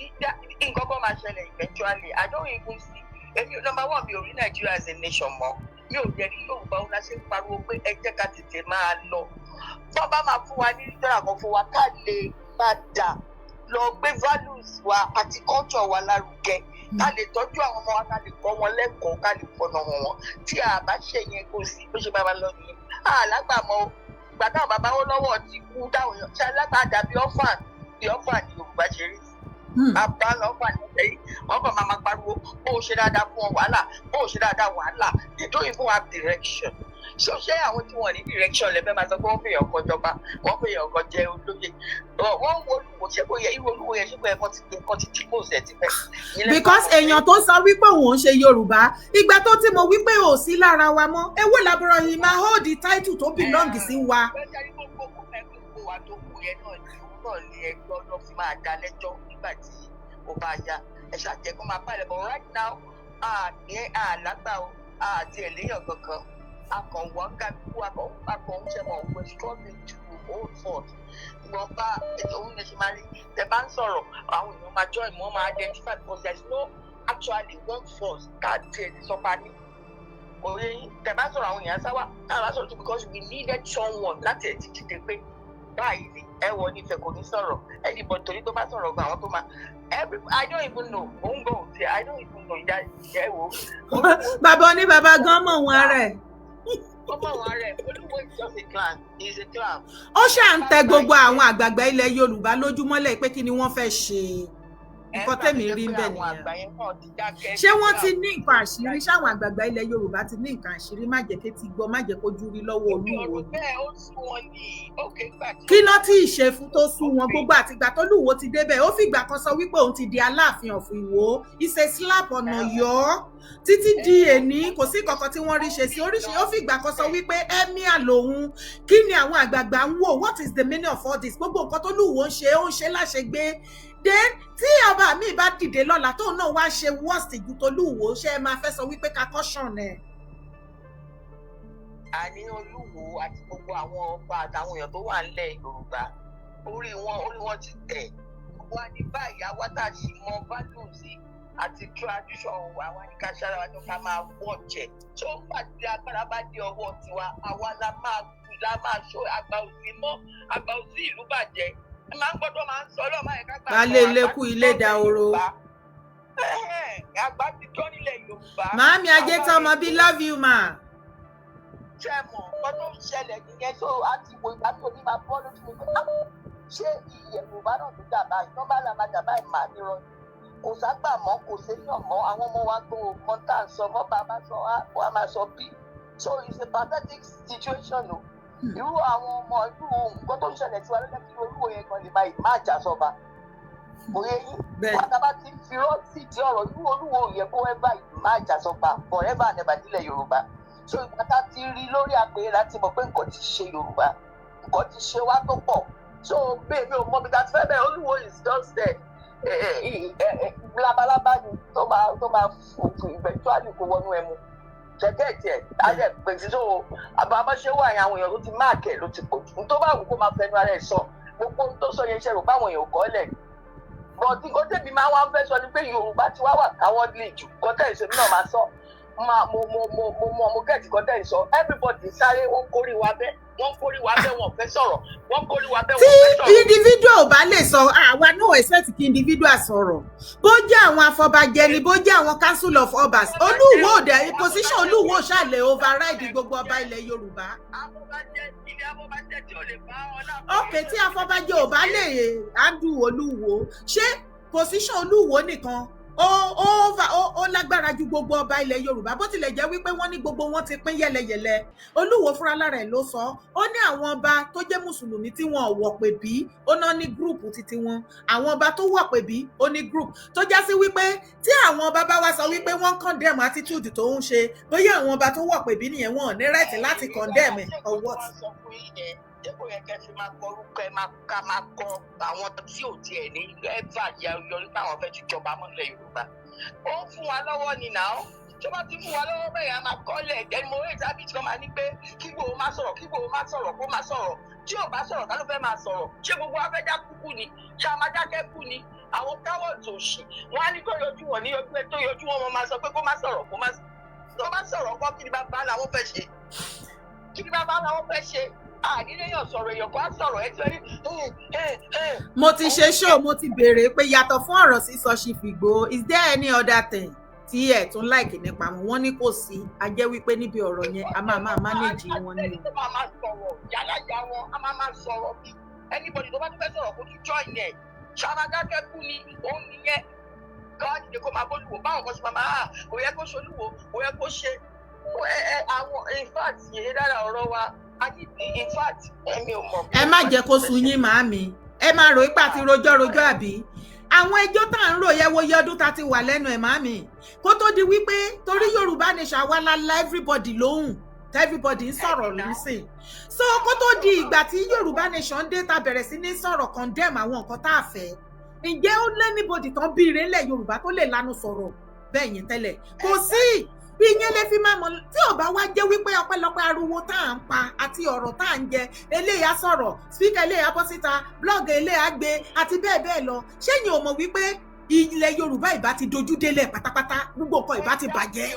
nǹkan kan máa ṣẹlẹ̀ eventually. I don't even see, èmi, number one, mi ò rí Nigeria as a nation mọ́. Mi ò jẹ́ ní Yorùbá òun la ṣe ń pariwo pé ẹ jẹ́ ká tètè máa lọ. Wọ́n bá máa fún wa ní dọ́là kan fún wa, ká lè padà lọ gbé values wa àti culture wa lárugẹ, ká lè tọ́jú àwọn ọmọ wa, ká lè kọ́ wọn lẹ́kọ̀ọ́, ká lè fọ̀nà wọn wọn. Tí a bá ṣe yẹn, kò sí bó ṣe máa lọ nìyẹn. Àlágbàmọ́ ìgbà táwọn bàbá wọn lọ́wọ́ ti kú, táwọn èèyàn ṣe alágbà dàbí orphan, bí orphan ni Yorùbá ṣe rí. Bàbá lọ́fà ní ọ̀sẹ̀ yìí, wọ́n kàn máa pariwo, bó o ṣe dáadáa fún wọn, wàhálà, bó o ṣe dáadáa, wàhálà. They don't even have direction. So ṣé àwọn tí wọ́n ní direction lẹ́fẹ̀ẹ́ máa sọ pé wọ́n fèèyàn kan jọba, wọ́n fèèyàn kan jẹ olóye? Wọ́n ń wo Olúwo, ṣé kò yẹ irú Olúwo yẹn, ṣé kò yẹ kán ti depose ẹ̀ ti pẹ́? Because èèyàn tó sọ wípé òun ń ṣe Yorùbá, ìgbà tó ti mọ̀ wípé ò sí lára wa mọ́, ewé làbúrò yìí máa hold the title tó belong sí wa. Gbogbo wa tó kù yẹn náà ni òun náà ní ẹgbẹ́ lọ́ fi máa dá lẹ́jọ́ nígbà tí ó bá yá. Ẹ ṣàjẹ́ kó máa pàlẹ́, but right now, àní àlágbà o, àti ẹ̀léyàn kankan, akọ̀wọ́ kálukú akọ̀ ń ṣe mọ̀, we're struggling to hold forth. Ìwọ̀n bá òun lè ṣe máa rí, tẹ bá ń sọ̀rọ̀, àwọn èèyàn máa join, wọ́n máa identify, because there is no actually one force ká tiẹ̀ ní sọ́pa ní òye yín. Tẹ bá sọ̀rọ̀, àwọn èèyàn sáwà táwọn bá sọ̀rọ̀ tó, because we needed someone láti ẹ̀ ti dìde pé báyìí ni ẹ wọ nífẹ̀ẹ́, kò ní sọ̀rọ̀ anybody, torí tó bá sọ̀rọ̀ gan, àwọn tó máa every, I don't even know, òun gan òun ti, I don't even know ìdá ẹ wò. Bàbá oní bàbá gan mọ̀ wọn ara ẹ̀. Ó mọ̀ wọn ara ẹ̀. Olúwo is just a clown, he is a clown. Ó ṣáà ń tẹ gbogbo àwọn àgbààgbà ilẹ̀ Yorùbá lójúmọ́lẹ̀ pé kí ni wọ́n fẹ́ ṣe. Nǹkan tẹ̀mí rí ń bẹ̀ nìyẹn. Ṣé wọ́n ti ní nǹkan àṣírí? Ṣáwọn àgbààgbà ilẹ̀ Yorùbá ti ní nǹkan àṣírí má jẹ́ kétí gbọ́, má jẹ́ kójú rí lọ́wọ́ Olúwo ni? Kí ló tí ì ṣe fún tó sú wọn? Gbogbo àtìgbà tó lúwo ti débẹ̀, ó fìgbà kan sọ wípé òun ti di Aláàfin of Ìwó. It's a slap ọ̀nà yọ títí di èní, kò sí kankan tí wọ́n rí ṣe sí oríṣi. Ó fìgbà kan sọ wípé emir lòun. Kí ni àwọn àgbààgbà ń wò? What is the meaning of all this? Gbogbo nǹkan tó lúwo ń ṣe, ó ń ṣe láṣegbé. Then tí ọba mi bá dìde lọ́la, tóun náà wá ṣe worst ju tolúwo, ṣe é máa fẹ́ sọ wípé ká caution ẹ̀? Àní Olúwo àti gbogbo àwọn ọba àtàwọn èèyàn tó wà nílẹ̀ Yorùbá, orí wọn ti tẹ̀ wá ní báyìí. Àwa tá a sì mọ values àti tradition wa, wá ní ká ṣára wa tó ká máa wọ̀ jẹ́ tó ń gbà tí agbára bá dé ọwọ́ tiwa, àwa la máa ṣó àgbà òsì mọ́, àgbà òsì ìlú bàjẹ́. Ẹ máa ń gbọ́dọ̀ máa ń sọ ọlọ́mọ ẹ̀ká gbà. Baálé ilé kú, ilé dahoro. Àgbà ti tán nílẹ̀ Yorùbá. Màámi ajé tọmọ bí, love you ma. Ṣe mọ̀ nǹkan tó ń ṣẹlẹ̀ nìyẹn? Tó a ti wo ìgbà tó ní máa bọ́ lójú mi pé, ah, ṣé ilẹ̀ Yorùbá náà tó dà báyìí tó bá là máa dà báyìí? Màá nírọ̀, kò ságbà mọ́, kò séyàn mọ́. Àwọn ọmọ wa gbọ́ nǹkan tá à ń sọ mọ́, bàbá sọ wá máa sọ bí. So it's a pathetic situation o. Irú àwọn ọmọ, irú nǹkan tó ń ṣẹlẹ̀ sí wa lọ́jọ́ kí Olúwo yẹn gan lè máa jà sọba òye yín. Wọn tá bá ti fi rọ́ọ̀sì tí ọ̀rọ̀ irú Olúwo yẹ kó ever máa jà sọba forever and ever nílẹ̀ Yorùbá. So ìgbà tá ti rí lórí àpèrè láti mọ̀ pé nǹkan ti ṣe Yorùbá, nǹkan ti ṣe wá tó pọ̀. So bẹ́ẹ̀ mi ò mọ bí ta ti fẹ́ bẹ́ẹ̀. Olúwo is just there, labalábá ni tó máa fò eventually kó wọnú ẹmu gẹ́gẹ́ tiẹ̀ á dẹ̀ pèsè. So àbámọ́ṣe wà yẹn, àwọn èèyàn tó ti mark ẹ̀ ló ti pọ̀ jù. Tó bá wù kó máa fẹnu ara ẹ̀ sọ gbogbo ohun tó sọ yẹn, ṣe rò báwọn èèyàn kọ́ lẹ̀? But nǹkan tẹ̀mí máa wá fẹ́ sọ ni pé Yorùbá ti wá wà cowardly jù. Nǹkan tẹ̀ ìṣèlú náà máa sọ, máa mo get nǹkan tẹ̀ ìsọ. Everybody sáré, wọ́n kórè wa bẹ́, wọ́n kórè wa bẹ́, wọ́n fẹ́ sọ̀rọ̀, wọ́n kórè wa bẹ́, tí wọ́n fẹ́ sọ̀rọ̀. Individual ò bá lè sọ, àwa no expect kí individual sọ̀rọ̀, bó jẹ́ àwọn afọbajẹ ni, bó jẹ́ àwọn council of obas. Olúwo òde position Olúwo ṣàlẹ̀ override gbogbo ọba ilẹ̀ Yorùbá. Afọbajẹ ilé, afọbajẹ tí ò lè bá ọ náà. Ok, tí afọbajẹ ò bá lè handle Olúwo, ṣé position Olúwo nìkan ó lágbára ju gbogbo ọba ilẹ̀ Yorùbá? Bó tilẹ̀ jẹ́ wípé wọ́n ní gbogbo wọn ti pín yẹlẹyẹlẹ, Olúwo fúnra lára ẹ̀ ló sọ, ó ní àwọn ọba tó jẹ́ mùsùlùmí tí wọn ò wọ̀ pè bí, ó ná ní group títí wọn, àwọn ọba tó wọ̀ pè bí, ó ní group tó já sí wípé tí àwọn ọba bá wá sọ wípé wọ́n condemn attitude tó ń ṣe, bóyá àwọn ọba tó wọ̀ pè bí nìyẹn, wọn ò ní right láti condemn ẹ̀ or what? Ṣé kò yẹ kẹ́ fi máa kọ orúkọ ẹ, máa ká máa kọ àwọn tí ò tiẹ̀ ní ẹ́fà yọrí pé àwọn fẹ́ ti jọba mọ́lẹ̀ Yorùbá? Ó ń fún wa lọ́wọ́ ni nà ó. Tó bá ti fún wa lọ́wọ́ bẹ́ẹ̀ yẹn, a máa kọ́lẹ̀ ẹni. Mo rí ìtàbí tí wọ́n máa ní pé kí Ìgbòho má sọ̀rọ̀, kí Ìgbòho má sọ̀rọ̀, kó má sọ̀rọ̀. Tí ò bá sọ̀rọ̀, ká ló fẹ́ máa sọ̀rọ̀? Ṣé gbogbo wa fẹ́ dá kúkú ni? Ṣé a máa dákẹ́ kú ni? Àwọn cowards òṣì, wọn á ní kó yọjú wọn ní yọjú ẹ tó yọjú wọn, wọn máa sọ pé kó má sọ̀rọ̀, kó má Tó bá sọ̀rọ̀ kọ́, kí ni bàbá làwọn fẹ́ ṣe? Kí ni bàbá làwọn fẹ́ ṣe? Àníléyàn sọ̀rọ̀, èèyàn kan á sọ̀rọ̀ ẹ ti rí. Mo ti ṣe show, mo ti béèrè pé yàtọ̀ fún ọ̀rọ̀ sísọ Chief Igboho, is there any other thing tí ẹ̀ tún like nípa wọn? Wọ́n ní kò sí. A jẹ́ wípé níbi ọ̀rọ̀ yẹn, a máa máa manage wọn ni. Ẹni tó máa máa sọ̀rọ̀ yálà ya wọn, a máa máa sọ̀rọ̀ bí anybody tó bá tún fẹ́ sọ̀rọ̀, kó tún join ẹ̀. Ṣàmádákẹ́ kú ni òun nìyẹn. Káwá dìde kó máa bólúwò báwọn kan ṣe máa máa kò yẹ kó ṣolúwo, kò yẹ kó ṣe ẹ àwọn. In fact, yèyé dára, ọ̀rọ̀ wa a ní, in fact, èmi ò mọ̀. Ẹ má jẹ́ kó sun yín, màámi. Ẹ máa rò ipá àti rojọ́ rojọ́, àbí àwọn ẹjọ́ tá à ń rò yẹ wo iye ọdún tá ti wà lẹ́nu ẹ̀, màámi, kó tó di wípé torí Yorùbá nation àwa la la everybody lóhùn, everybody ń sọ̀rọ̀ nísìn. So kó tó di ìgbà tí Yorùbá nation dé, ta bẹ̀rẹ̀ sí ní sọ̀rọ̀, condemn àwọn nǹkan tá a fẹ́, ǹjẹ́ ó lé anybody tán bí ire ńlẹ̀ Yorùbá tó lè lanu sọ̀rọ̀ bẹ́ẹ̀ yẹn tẹ́lẹ̀? Kò sí. Bí yẹn lè fi máa mọ̀ tí ò bá wá jẹ́ wípé ọpẹ́lọpẹ́ ariwo tá à ń pa àti ọ̀rọ̀ tá à ń jẹ, eléyà sọ̀rọ̀, speaker eléyà bọ́ síta, blog eléyà gbé àti bẹ́ẹ̀ bẹ́ẹ̀ lọ, ṣéyìn ò mọ̀ wípé ilẹ̀ Yorùbá ìbá ti dojú délẹ̀ pátápátá, gbogbo nǹkan ìbá ti bàjẹ́?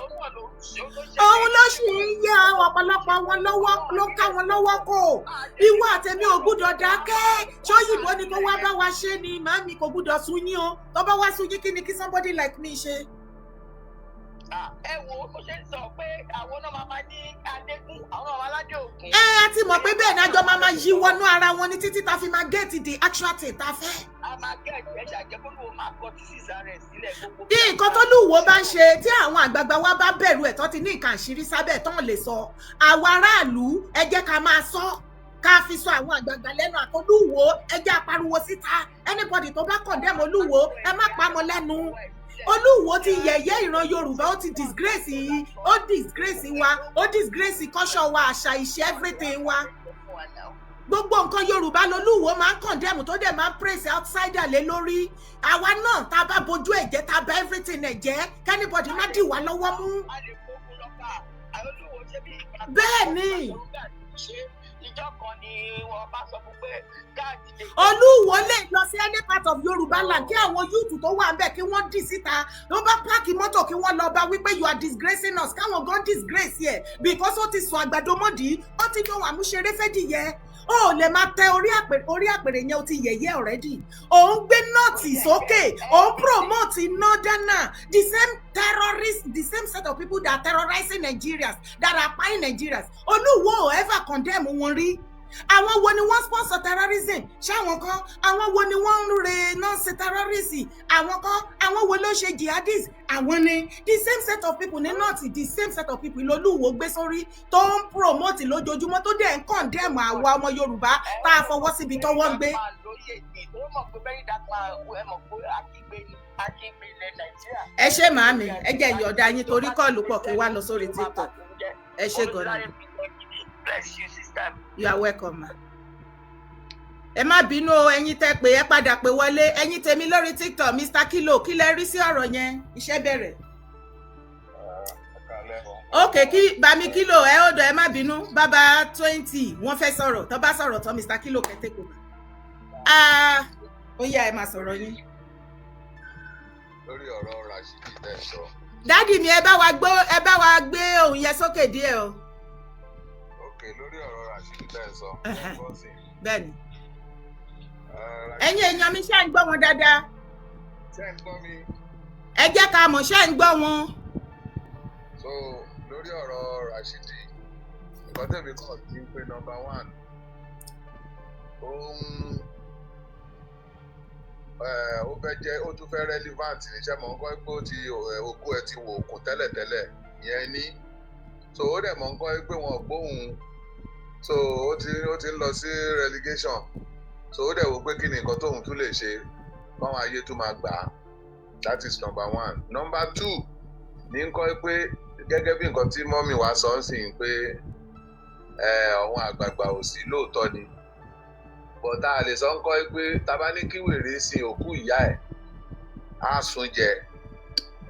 Òun ló sì ń yẹ ọ̀pọ̀lọpọ̀ wọn lọ́wọ́, ló ń ká wọn lọ́wọ́ kò. Ìwọ àtẹ̀mí ò gbúdọ̀ dákẹ́. Ṣóyìnbó ni kó wá bá wa ṣe ni? Màámi, kò gbúdọ̀ sún yín o. Tó bá wá sún yín, kí ni kí somebody like me ṣe? Ẹ wo bó ṣe ń sọ pé àwọn náà máa máa ní adégún, àwọn náà aládé ògùn. Ẹ a ti mọ̀ pé bẹ́ẹ̀ ni, àjọ máa máa yí wọnú ara wọn ní títí ta fi máa get the actual thing ta fẹ́. A máa get ẹ ṣàjẹ́ kó lóun máa kọ títí rẹ̀ sílẹ̀ gbogbo. Bí nǹkan tó lúwo bá ń ṣe, tí àwọn àgbààgbà wa bá bẹ̀rù ẹ̀, tó ti ní nǹkan àṣírí sábẹ́ tán lè sọ, àwa aráàlú, ẹ jẹ́ ká máa sọ, ká fi sọ àwọn àgbààgbà lẹ́nu àtolúwo. Ẹ jẹ́ apariwo síta. Anybody tó bá condemn Olúwo, ẹ má pa mọ́ lẹ́nu. Olúwo ti yẹ̀yẹ́ ìran Yorùbá, ó ti disgrace yìí, ó disgrace wa, ó disgrace culture wa, àṣà, ìṣe, everything wa. Gbogbo nǹkan Yorùbá lolúwo máa ń condemn, tó dẹ̀ máa ń praise outsider lé lórí. Àwa náà, tá a bá bojú ẹ̀ jẹ́, tá a bá everything ẹ̀ jẹ́, kí anybody má dì wá lọ́wọ́ mú. Bẹ́ẹ̀ ni. Ìjọ kan ni wọ́n bá sọ fún pé káàdì. Olúwo lè lọ sí any part of Yorùbá land, kí àwọn youth tó wà ńbẹ̀ kí wọ́n dì síta, ló bá park mọ́tò, kí wọ́n lọ bá wípé you are disgracing us. Káwọn gan disgrace yẹ, because ó ti sọ àgbàdo mọ́dì, ó ti lóhun àmúṣeré fẹ́dìyẹ. Ó lè máa tẹ orí àpèrè, orí àpèrè yẹn, ó ti yẹ̀yẹ́ already. Òun gbé North sókè, òun promote northerner, the same terrorists, the same set of people that are terrorizing Nigerians, that are buying Nigerians. Olúwo ò ever condemn wọn rí. Àwọn wo ni wọ́n sponsor terrorism? Ṣáwọn kan? Àwọn wo ni wọ́n ń re náà ṣe terrorism? Àwọn kan. Àwọn wo ló ṣe jihadist? Àwọn ni. The same set of people ní north, the same set of people lolúwo gbé sórí, tó ń promote lójoojúmọ́, tó dẹ̀ ń condemn àwa ọmọ Yorùbá tá a fọwọ́ síbi tọ́wọ́ ń gbé. Ẹ ṣé, màámi. Ẹ jẹ́ ìyọ̀dá yín torí call pọ̀, kí wá lọ sórí TikTok. Ẹ ṣé gan-an. Bless you, sister. You are welcome, ma. Ẹ má bínú o, ẹ̀yin tẹ́ pé ẹ padà pé wọlé. Ẹ̀yin tèmi lórí TikTok, Mr Kilo, kí lẹ rí sí ọ̀rọ̀ yẹn? Iṣẹ́ bẹ̀rẹ̀. Ok, kí bami Kilo ẹ ó dọ̀. Ẹ má bínú, bàbá 20 wọ́n fẹ́ sọ̀rọ̀. Tó bá sọ̀rọ̀ tán, Mr Kilo kẹ́tẹ́ kò bá. Ó yá, ẹ máa sọ̀rọ̀ yín. Lórí ọ̀rọ̀ Rashidi tẹ́ sọ. Daddy mi, ẹ bá wa gbé ohùn yẹn sókè díẹ̀ o. Ok, lórí ọ̀rọ̀ Rashidi tẹ́ sọ. Bẹ́ẹ̀ni. Ẹ̀yin èèyàn mi, ṣé ń gbọ́ wọn dáadáa? Ṣé ń gbọ́ mi? Ẹ jẹ́ ká mọ̀, ṣé ń gbọ́ wọn? So lórí ọ̀rọ̀ Rashidi, nǹkan tẹ̀mí kàn kí n pé, number one, ó ń ó fẹ́ jẹ́, ó tún fẹ́ relevant níṣẹ́ mọ̀ nǹkan pé ó ti ogún ẹ ti wò òkun tẹ́lẹ̀tẹ́lẹ̀ yẹn ní. So ó dẹ̀ mọ̀ nǹkan pé wọn ò gbóhùn, so ó ti ń lọ sí relegation. So ó dẹ̀ wò pé kí ni nǹkan tóun tún lè ṣe káwọn ayé tún máa gbà á. That is number one. Number two ní nǹkan pé gẹ́gẹ́ bí nǹkan tí mummy wa sọ ń sìn pé àwọn àgbààgbà ò sí, lóòótọ́ ni, but a lè sọ ń kọ́ pé tá bá ní kí wèrè sin òkú ìyá ẹ̀, á sun jẹ.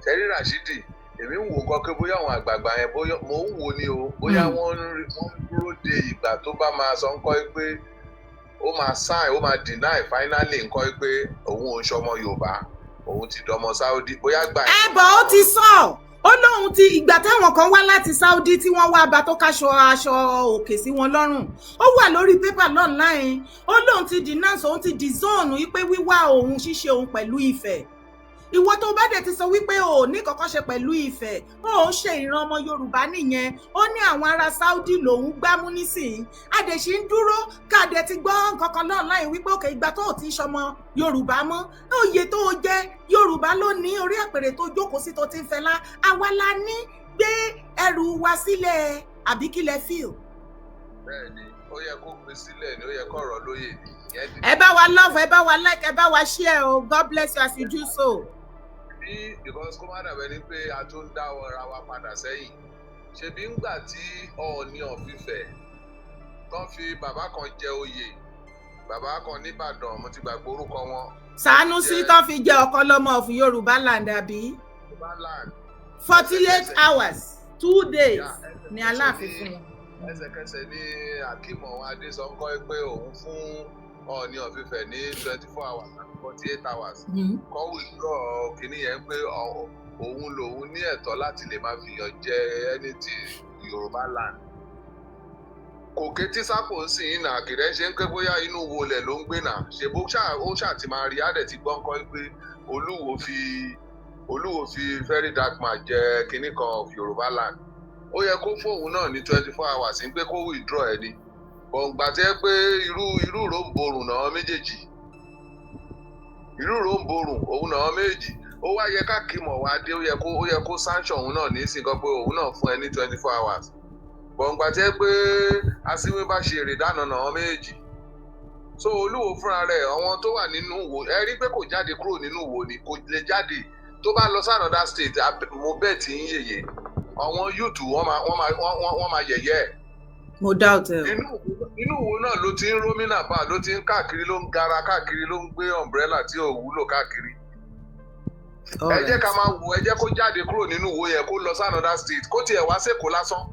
Ṣẹ́rí Rashidi, èmi ń wò kọ́ pé bóyá àwọn àgbààgbà yẹn, bóyá mò ń wò ni o, bóyá wọ́n ń dúró de ìgbà tó bá máa sọ ń kọ́ pé ó máa sign, ó máa deny finally ń kọ́ pé òun ò ń ṣọmọ Yorùbá, òun ti dọmọ Saudi, bóyá gbà. Ẹ bọ̀, ó ti sọ. Ó lóun ti ìgbà táwọn kan wá láti Saudi tí wọ́n wá bá tó káṣọ aṣọ òkè sí wọn lọ́rùn, ó wà lórí pépà online. Ó lóun ti denounce, òun ti disown wípé wíwá òun, ṣíṣe òun pẹ̀lú Ifẹ̀. Ìwọ tó bá dẹ̀ ti sọ wípé o ò ní kankan ṣe pẹ̀lú Ifẹ̀, ó ń ṣe ìran ọmọ Yorùbá nìyẹn. Ó ní àwọn ará Saudi lòún gbámú nísìnyí. Àdèṣì ń dúró káàdẹ ti gbọ́ nǹkan kan online wípé òkè ìgbà tó ò ti ń ṣọmọ Yorùbá mọ́, òye tó o jẹ́ Yorùbá ló ní orí àpèrè tó jókòó sí tó ti ń fẹlá. Àwa la ní gbé ẹrù wa sílẹ̀, àbí kí lẹ feel? Bẹ́ẹ̀ni, ó yẹ kó gbé sílẹ̀ ni, ó yẹ kó ọ̀rọ̀ lóye ni. Ìyẹn ti Ẹ bá wa love, ẹ bá wa like, ẹ bá wa share o. God bless you as you do so. Bí because kó má dàbẹ́ ni pé a tún dá ara wa padà sẹ́yìn. Ṣebí ńgbà tí Ọọ̀ni of Ifẹ̀ tán fi bàbá kan jẹ oyè, bàbá kan nìbàdàn, mo ti gbàgbé orúkọ wọn. Sanusi tán fi jẹ ọ̀kan lọ́mọ of Yorùbá land, àbí? Yorùbá land. 48 hours, 2 days ni Aláàfin fún wọn. Ẹsẹ̀kẹsẹ̀ ní Akeem Adé sọ ń kọ́ pé òun fún Ọọ̀ni of Ifẹ̀ ní 24 hours àti 48 hours kọ́ withdraw kínní yẹn, pé òun lòun ní ẹ̀tọ́ láti lè máa fìyàn jẹ anything Yorùbá land. Kò ké tí sápò ń sìn yín nà kìrẹ́ ṣe ń pé bóyá inú wọlé ló ń gbé nà ṣe bó ṣáà ó ṣáà ti máa rí á dẹ̀ ti gbọ́n kọ́ pé Olúwo fi Very Dark Man jẹ kinní kan of Yorùbá land. Ó yẹ kó fóun náà ní 24 hours ń pé kó withdraw ẹ ni bọ̀ǹgbà tí ẹ pé irú ròǹborùn náà méjèèjì, irú ròǹborùn òun náà méjèèjì. Ó wá yẹ káàkiri wá dé, ó yẹ kó sanction òun náà ní sí nǹkan pé òun náà fún ẹ ní 24 hours bọ̀ǹgbà tí ẹ pé asíwín bá ṣe èrè dáná náà méjèèjì. So Olúwo fúnra rẹ̀, àwọn tó wà nínú Ìwó, ẹ rí pé kò jáde kúrò nínú Ìwó ni, kò lè jáde. Tó bá lọ sí another state, mo bẹ́ẹ̀ tí ń yèyè àwọn youth, wọ́n máa yẹ̀yẹ́ ẹ̀. Mo doubt ẹ o. Inú Ìwó náà ló ti ń rómìnà bá, ló ti ń káàkiri, ló ń gara káàkiri, ló ń gbé umbrella tí ò wúlò káàkiri. Ẹ jẹ́ ká máa wò, ẹ jẹ́ kó jáde kúrò nínú Ìwó yẹn, kó lọ sí another state, kó tiẹ̀ wá sÉkòó lásán.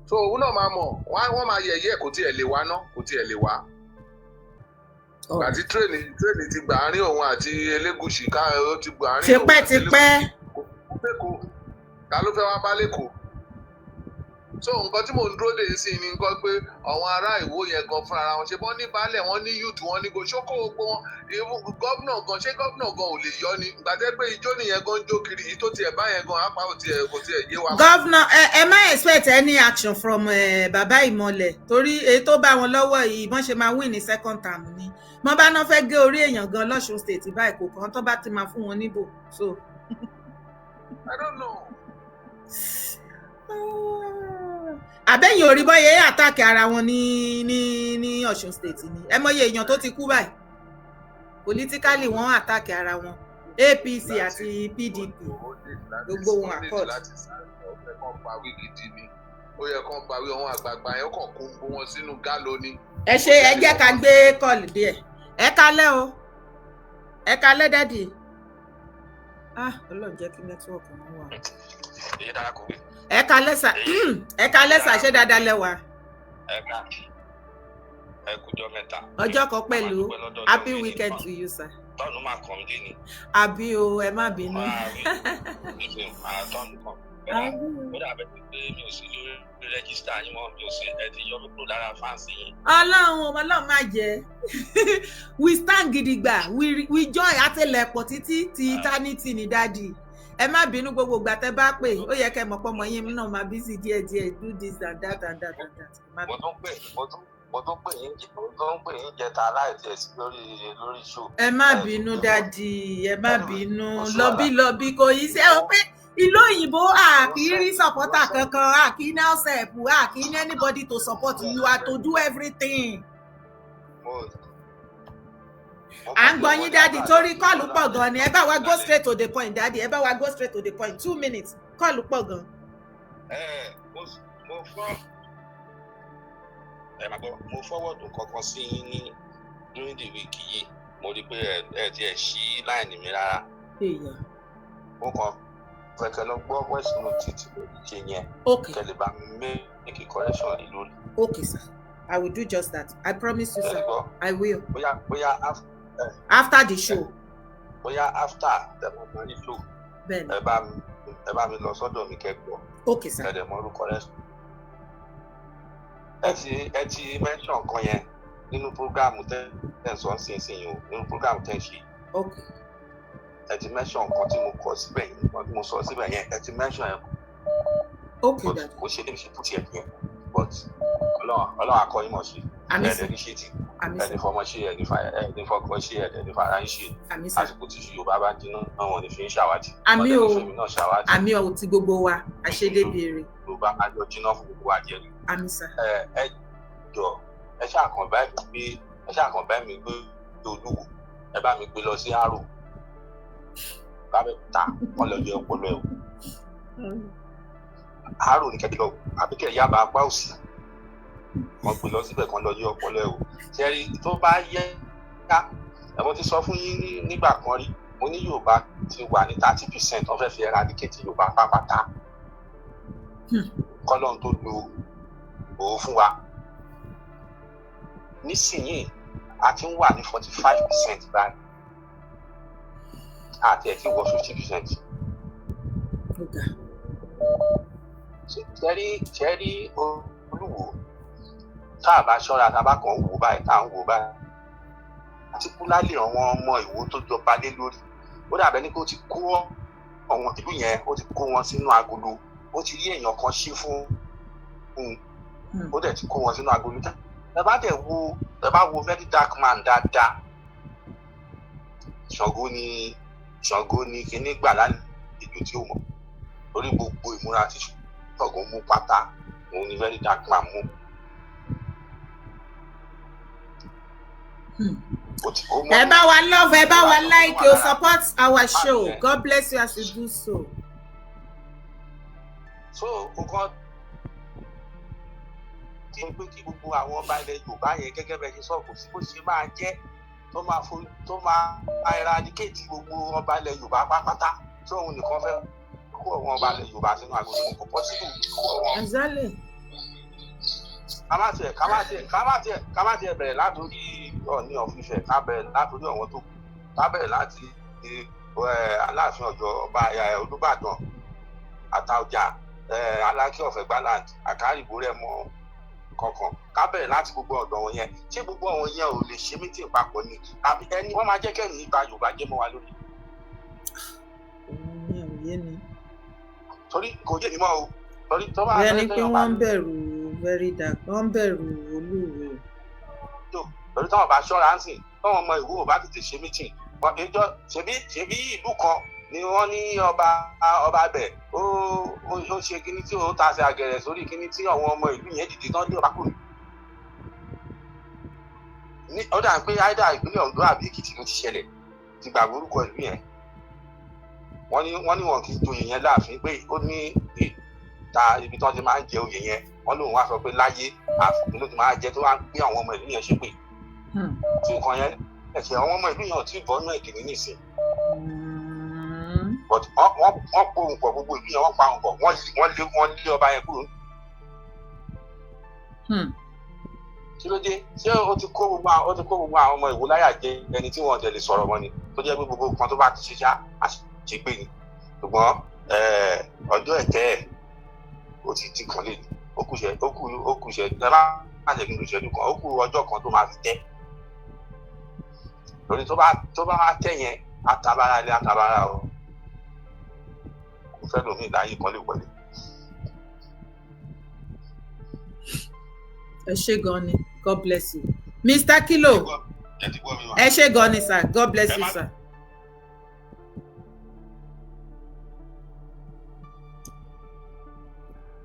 So òun náà máa mọ̀, wọ́n máa yẹ̀yẹ́ ẹ̀. Kò tiẹ̀ lè wá ná, kò tiẹ̀ lè wá. Àti train ti gbà àárín òun àti Elégùṣì ká, ó ti gbà àárín òun àti Tipẹ́tipẹ́. Elégùṣì. Ta ló fẹ́ wá bá lẹ́kọ̀ọ́? So nǹkan tí mò ń dúró dè sí ni nǹkan pé àwọn ará Ìwó yẹn gan fúnra wọn ṣe bọ́n ní baálẹ̀, wọ́n ní youth, wọ́n ní go ṣókò gbogbo wọn, governor gan, ṣé governor gan ò lè yọ ni? Gbàtẹ́ pé ijó nìyẹn gan ń jó kiri yìí tó tiẹ̀ bá yẹn gan apá ò tiẹ̀, kò tiẹ̀ yé wa. Governor, ẹ má expect any action from bàbá Ìmọ̀lẹ̀, torí èyí tó bá wọn lọ́wọ́ yìí, bọ́n ṣe máa win ní second term ni. Wọ́n bá náà fẹ́ gé orí èèyàn gan lọ́sùn State báyìí, kò kàn tó bá ti máa fún wọn níbò so. I don't know. Àbẹ́yìn orí bọ́yẹ attack ara wọn ní Ọ̀ṣun State ni. Ẹ mọye èèyàn tó ti kú báyìí. Politically, wọ́n attack ara wọn, APC àti PDP, gbogbo wọn accord. Ó yẹ kán parí àwọn àgbààgbà yẹn, kàn kó gbogbo wọn sínú gálo ni. Ẹ ṣe, ẹ jẹ́ ká gbé call díẹ̀. Ẹ kalẹ́ o, ẹ kalẹ́, daddy. Ah, Ọlọ́run jẹ́ kí network wọn wà. Èyí dára kò wí. Ẹ kalẹ́ sà, ẹ kalẹ́ sà. Ṣé dáadáa lẹ wà? Ẹ ká ẹ kújọ mẹ́ta. Ọjọ́ kan pẹ̀lú. Happy weekend to you, sir. Tọ́nu máa kàn mí ní. Àbí o, ẹ má bínú. Máa rí ìfẹ́ máa tọ́nu kan. Ó dàbẹ̀ pé mi ò sí lórí register yín mọ́, mi ò sí, ẹ ti yọ mí kúrò lára fans yín. Ọlọ́run, Ọlọ́run má jẹ́. We stand gidigba, we join àtẹlẹpọ̀ títí ti eternity ní. Daddy, ẹ má bínú. Gbogbo ìgbà tẹ́ bá pè, ó yẹ kẹ́ mọ̀ pé ọmọ yín náà máa busy díẹ̀díẹ̀, do this and that and that and that. Mo tún pè yín jẹta láì tiẹ̀ sí lórí show. Ẹ má bínú, daddy, ẹ má bínú. Lọ́bí lọ́bí kò yí sí ẹ o pé ìlú òyìnbó, a kì í rí supporter kankan, a kì í ní help, a kì í ní anybody to support you. Are to do everything. À ń gbọ́ yín, daddy, torí call pọ̀ gan ni. Ẹ bá wa go straight to the point, daddy. Ẹ bá wa go straight to the point, 2 minutes, call pọ̀ gan. Ẹ mo fọ́, ẹ máa gbọ́, mo forward kankan sí yín ní during the week yìí. Mo rí i pé ẹ tiẹ̀ ṣí line mi rárá. Mo kàn fẹ́ kẹ́ lọ gbọ́ voice note tí mo ṣe yẹn, kẹ́ lè bá mi make a correction lé lórí. Okay sir, I will do just that. I promise you, sir, I will. Bóyá after the show. Bóyá after the parí show. Bẹ́ẹ̀ni. Ẹ bá mi lọ sọ́dọ̀ mi kẹ́gbọ́. Okay, sir. Ẹ dẹ̀ mọ orúkọ rẹ. Ẹ ti mention kan yẹn nínú program tẹ́ ẹ̀ ń sọ nísinsìnyí o, nínú program tẹ́ ń ṣe. Ẹ ti mention nǹkan tí mo kọ síbẹ̀ yẹn, nǹkan tí mo sọ síbẹ̀ yẹn, ẹ ti mention yẹn. Okay, daddy. Kò ṣe débi ṣe put yẹn yẹn, but Ọlọ́run akọ yín mọ̀ sí. Àmín, Ẹ sir. ní ṣe tí Àmín, ẹni sir. fọmọ ṣe, ẹni fa ẹni fọkọ ṣe, ẹni fara ń ṣe. Àmín, sir. Àsìkò tí Yorùbá bá jiná náà, wọn ní fi ń ṣàwátì. Àmín Wọ́n o. dẹ̀ ní fèmí náà ṣàwátì. Àmín o, ti gbogbo wa, àṣedébìrì. Yorùbá máa jọ jiná fún gbogbo wa jẹ ni. Àmín, sir. Ẹ jọ, ẹ ṣáà kàn bá mi gbé, ẹ ṣáà kàn bá mi gbé Olúwo, ẹ bá mi gbé lọ sí àrò lábẹ́òkúta, wọn lọ yẹ ọpọlọ ẹ o. Àárò ní kẹ́kẹ́ lọ, àbí kẹ́ yába apá òsì, wọn gbé lọ síbẹ̀, kan lọ yẹ ọpọlọ ẹ o. Ṣẹ́rí, tó bá yẹ ká ẹ, mo ti sọ fún yín nígbà kan rí, mo ní Yorùbá ti wà ní 30%, wọ́n fẹ́ fi eradicate Yorùbá pápátá kọ́lọ́n tó lo òun fún wa. Nísìnyìí, a ti ń wà ní 45% báyìí, àti ẹ̀ ti wọ 50%. Ó ga. Ṣẹ́rí, Olúwo, tá a bá ṣọ́ra, tá a bá kàn ń wò báyìí, tá a ń wò báyìí, particularly àwọn ọmọ Ìwó tó jọba lé lórí, ó dàbẹ́ ní pé ó ti kó àwọn ìlú yẹn, ó ti kó wọn sínú agolo. Ó ti rí èèyàn kan ṣí fún un, ó dẹ̀ ti kó wọn sínú agolo. Ẹ bá dẹ̀ wo, ẹ bá wo Very Dark Man dáadáa, Ṣàngó ni, Ṣàngó ni kíní gbà lálejò tí ó mọ̀ torí gbogbo ìmúra tí Ṣàngó mú pátá, òun ni Very Dark Man mú. Ó mọ̀. Ẹ bá wa love, ẹ bá wa like o, support our show. God bless you as you do so. So nǹkan tí ó pé kí gbogbo àwọn ọba ilẹ̀ Yorùbá yẹn, gẹ́gẹ́ bẹ́ẹ̀ ṣe sọ, kò sí bó ṣe máa jẹ́ tó máa fo tó máa eradicate gbogbo ọba ilẹ̀ Yorùbá pátápátá, tí òun nìkan fẹ́ kó àwọn ọba ilẹ̀ Yorùbá sínú agolo, kò possible kó àwọn. Ká má tiẹ̀ bẹ̀rẹ̀ látòrí Ọọ̀ni of Ifẹ̀, ká bẹ̀rẹ̀ látòrí àwọn tó kù, ká bẹ̀rẹ̀ láti Aláàfin Ọ̀yọ́, ọba Olúbàdàn, Àtaọjà, Aláké of Ẹ̀gbáland, Àkárìgbò, Rẹ́mọ kankan, ká bẹ̀rẹ̀ láti gbogbo ọ̀dọ̀ wọn yẹn. Ṣé gbogbo àwọn yẹn ò lè ṣe meeting papọ̀ ni, àbí ẹni wọ́n máa jẹ́ kẹ́yìn ìgbà Yorùbá jẹ́ mọ́ wa lórí? Òun ni ò yé mi. Torí kò yé mi mọ́ o, torí tó bá Bẹ́ẹ̀ ni pé téèyàn bá wọ́n ń bẹ̀rù Very Dark, wọ́n ń bẹ̀rù Olúwo. Torí táwọn bá ṣọ́ra ń sìn, táwọn ọmọ Ìwó ò bá tètè ṣe meeting wọn, ìjọ ṣebí ìlú kan ni wọ́n ní ọba bẹ̀, ó ṣe kíní tí ó ta sí àgẹ̀rẹ̀ sórí kíní tí àwọn ọmọ ìlú yẹn dìde tán dé ọba kúrò ní. Ó dà pé áìdá ìpínlẹ̀ Oǹdó àbí Èkìtì ló ti ṣẹlẹ̀, ti gbàgbé orúkọ ìlú yẹn. Wọ́n ní wọn kì í joyè yẹn láàfin, pé ó ní ìta ibi tí wọ́n ti máa ń jẹ oyè yẹn. Wọ́n lóun wá sọ pé láyé, ààfin ló ti máa jẹ, tó wá ń gbé àwọn ọmọ ìlú yẹn ṣépè tí nǹkan yẹn ẹ̀sẹ̀. Àwọn ọmọ ìlú yẹn ò tí ì bọ́nú ẹ̀dì ní nísìn, but wọ́n kó òun pọ̀, gbogbo ìlú yẹn, wọ́n pa òun pọ̀, wọ́n lé ọba yẹn kúrò. Kí ló dé? Ṣé ó ti kó gbogbo àwọn ọmọ Ìwó láyà jẹ, ẹni tí wọn ò dẹ̀ lè sọ̀rọ̀ mọ́ ni, tó jẹ́ pé gbogbo nǹkan tó bá ti ṣe ṣá, àṣegbè ni? Ṣùgbọ́n ọjọ́ ẹ̀tẹ́ ẹ̀ ó ti di kan lé ní, ó kù ṣe, ẹ má má jẹ́ kí n lò ṣẹ́jú kan, ó kù ọjọ́ kan tó máa fi tẹ́, lórí tó bá wá tẹ́ yẹn, atabara ilé, atabara o, kò fẹ́ lómi ìdáyé kan lè wọlé. Ẹ ṣé gan ni, God bless you, Mr. Kilo. Ẹ ti gbọ́ mi wá. Ẹ ṣé gan ni, sir. God bless you, sir.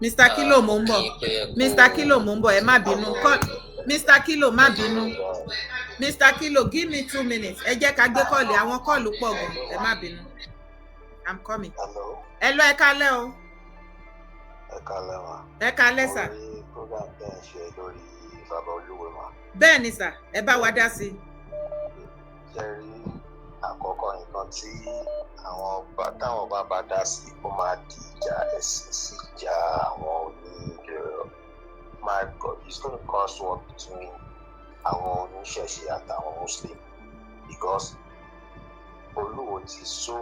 Mr. Kilo, mo ń bọ̀. Mr. Kilo, mo ń bọ̀, ẹ má bínú. Mr. Kilo, má bínú. Mr. Kilo, give me 2 minutes. Ẹ jẹ́ ká gbé call, àwọn call pọ̀ gan. Ẹ má bínú, I'm coming. Hello. Ẹ lọ, ẹ kálẹ́ o. Ẹ kálẹ́ ma. Ẹ kálẹ́, sir. Mo rí program tẹ́ ẹ ṣe lórí bàbá Olúwo ma. Bẹ́ẹ̀ ni, sir, ẹ bá wa dá sí i. Ṣé rí àkọ́kọ́, nǹkan tí àwọn ọba, táwọn ọba bá dá sí, ó máa di ìjà ẹ̀sìn sí ìjà àwọn onílẹ̀. My God, it's gonna cause war between àwọn oníṣẹ̀ṣe àtàwọn Muslim because Olúwo ti só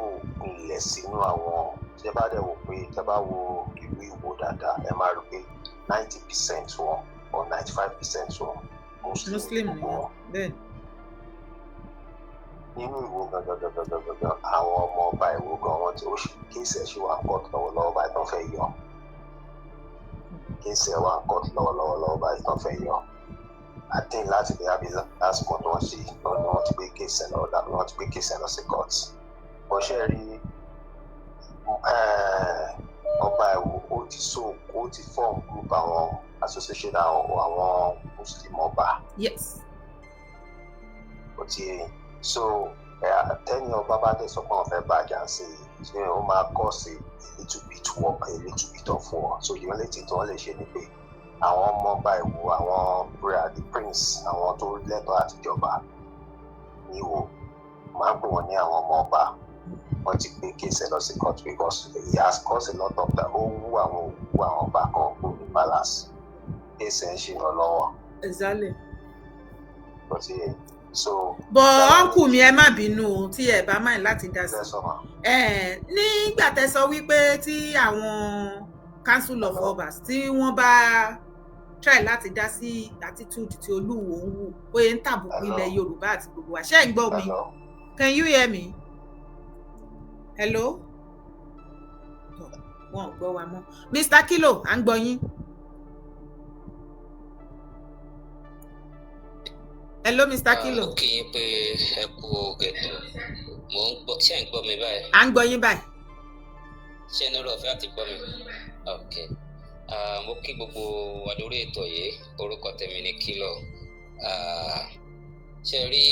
ilẹ̀ sínú àwọn. Tí ẹ bá dẹ̀ wò pé, tẹ bá wo ìlú Ìwó dáadáa, ẹ máa rí pé 90% wọn or 95% wọn, Muslim, Muslim ni gbogbo wọn wọn. Bẹ́ẹ̀. Nínú Ìwó gangan gangan gangan gangan, àwọn ọmọ ọba Ìwó gan, wọn ti ó ṣì case ẹ̀ ṣì wà ń court lọ́wọ́lọ́wọ́ báyìí tán fẹ́ yọ. Case ẹ̀ wà ń court lọ́wọ́lọ́wọ́ lọ́wọ́ báyìí tán fẹ́ yọ. I think láti bí abi last month wọ́n ṣe ni wọ́n ti gbé case ẹ̀ lọ, wọ́n ti gbé case ẹ̀ lọ sí court. Bó ṣe rí ọba Ìwó, ó ti so, ó ti form group, àwọn association, àwọn Muslim ọba. Ó ti so tẹ́ni ọba bá dẹ̀ sọ pé wọ́n fẹ́ bàjá sí i, ṣé ó máa cause a little bit work, a little bit of war. So the only thing tí wọ́n lè ṣe ni pé àwọn ọmọ ọba Ìwó, àwọn the prince, àwọn tó lẹ́tọ̀ọ́ àtijọba ní Ìwó, máa ń pè wọ́n ní àwọn ọmọ ọba, wọ́n ti gbé case ẹ̀ lọ sí court because he has caused a lot of that. Ó wú àwọn òwú àwọn ọba kan kó ní palace. Case ẹ̀ ń ṣe lọ lọ́wọ́. Ó ti so. But uncle mi, ẹ má bínú o, tí ẹ bá máa láti dá sí Ẹ nígbà tẹ́ sọ wípé tí àwọn Council of Obas, tí wọ́n bá try láti dá sí attitude tí Olúwo ń wù, bóyá ń tàbùkù ilẹ̀ Yorùbá àti gbogbo wa. Ṣé ń gbọ́ mi? Can you hear me? Hello? Wọn ò gbọ́ wa mọ́. Mr Kilo, à ń gbọ́ yín. Hello, Mr Kilo. Ó kì í pé ẹ kú ètò. Mò ń gbọ́. Ṣé ẹ̀ ń gbọ́ mi báyìí? À ń gbọ́ yín báyìí. Ṣé ní ọ̀fẹ́ àti gbọ́ mi? Ok. Mo kí gbogbo wa lórí ètò yìí. Orúkọ tèmi ni Kilo. Ṣe rí,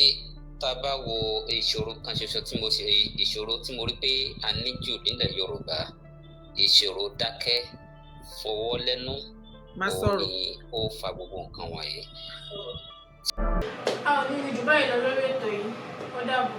tá a bá wo ìṣòro kan ṣoṣo tí mo ṣe, ìṣòro tí mo rí pé a ní jù nílẹ̀ Yorùbá, ìṣòro dákẹ́ fọwọ́ lẹ́nu, Má òun sọ̀rọ̀. ni ó fa gbogbo nǹkan wọ̀nyí. A ò ní rí jù báyìí lọ lórí ètò yìí. Ó dàbọ̀.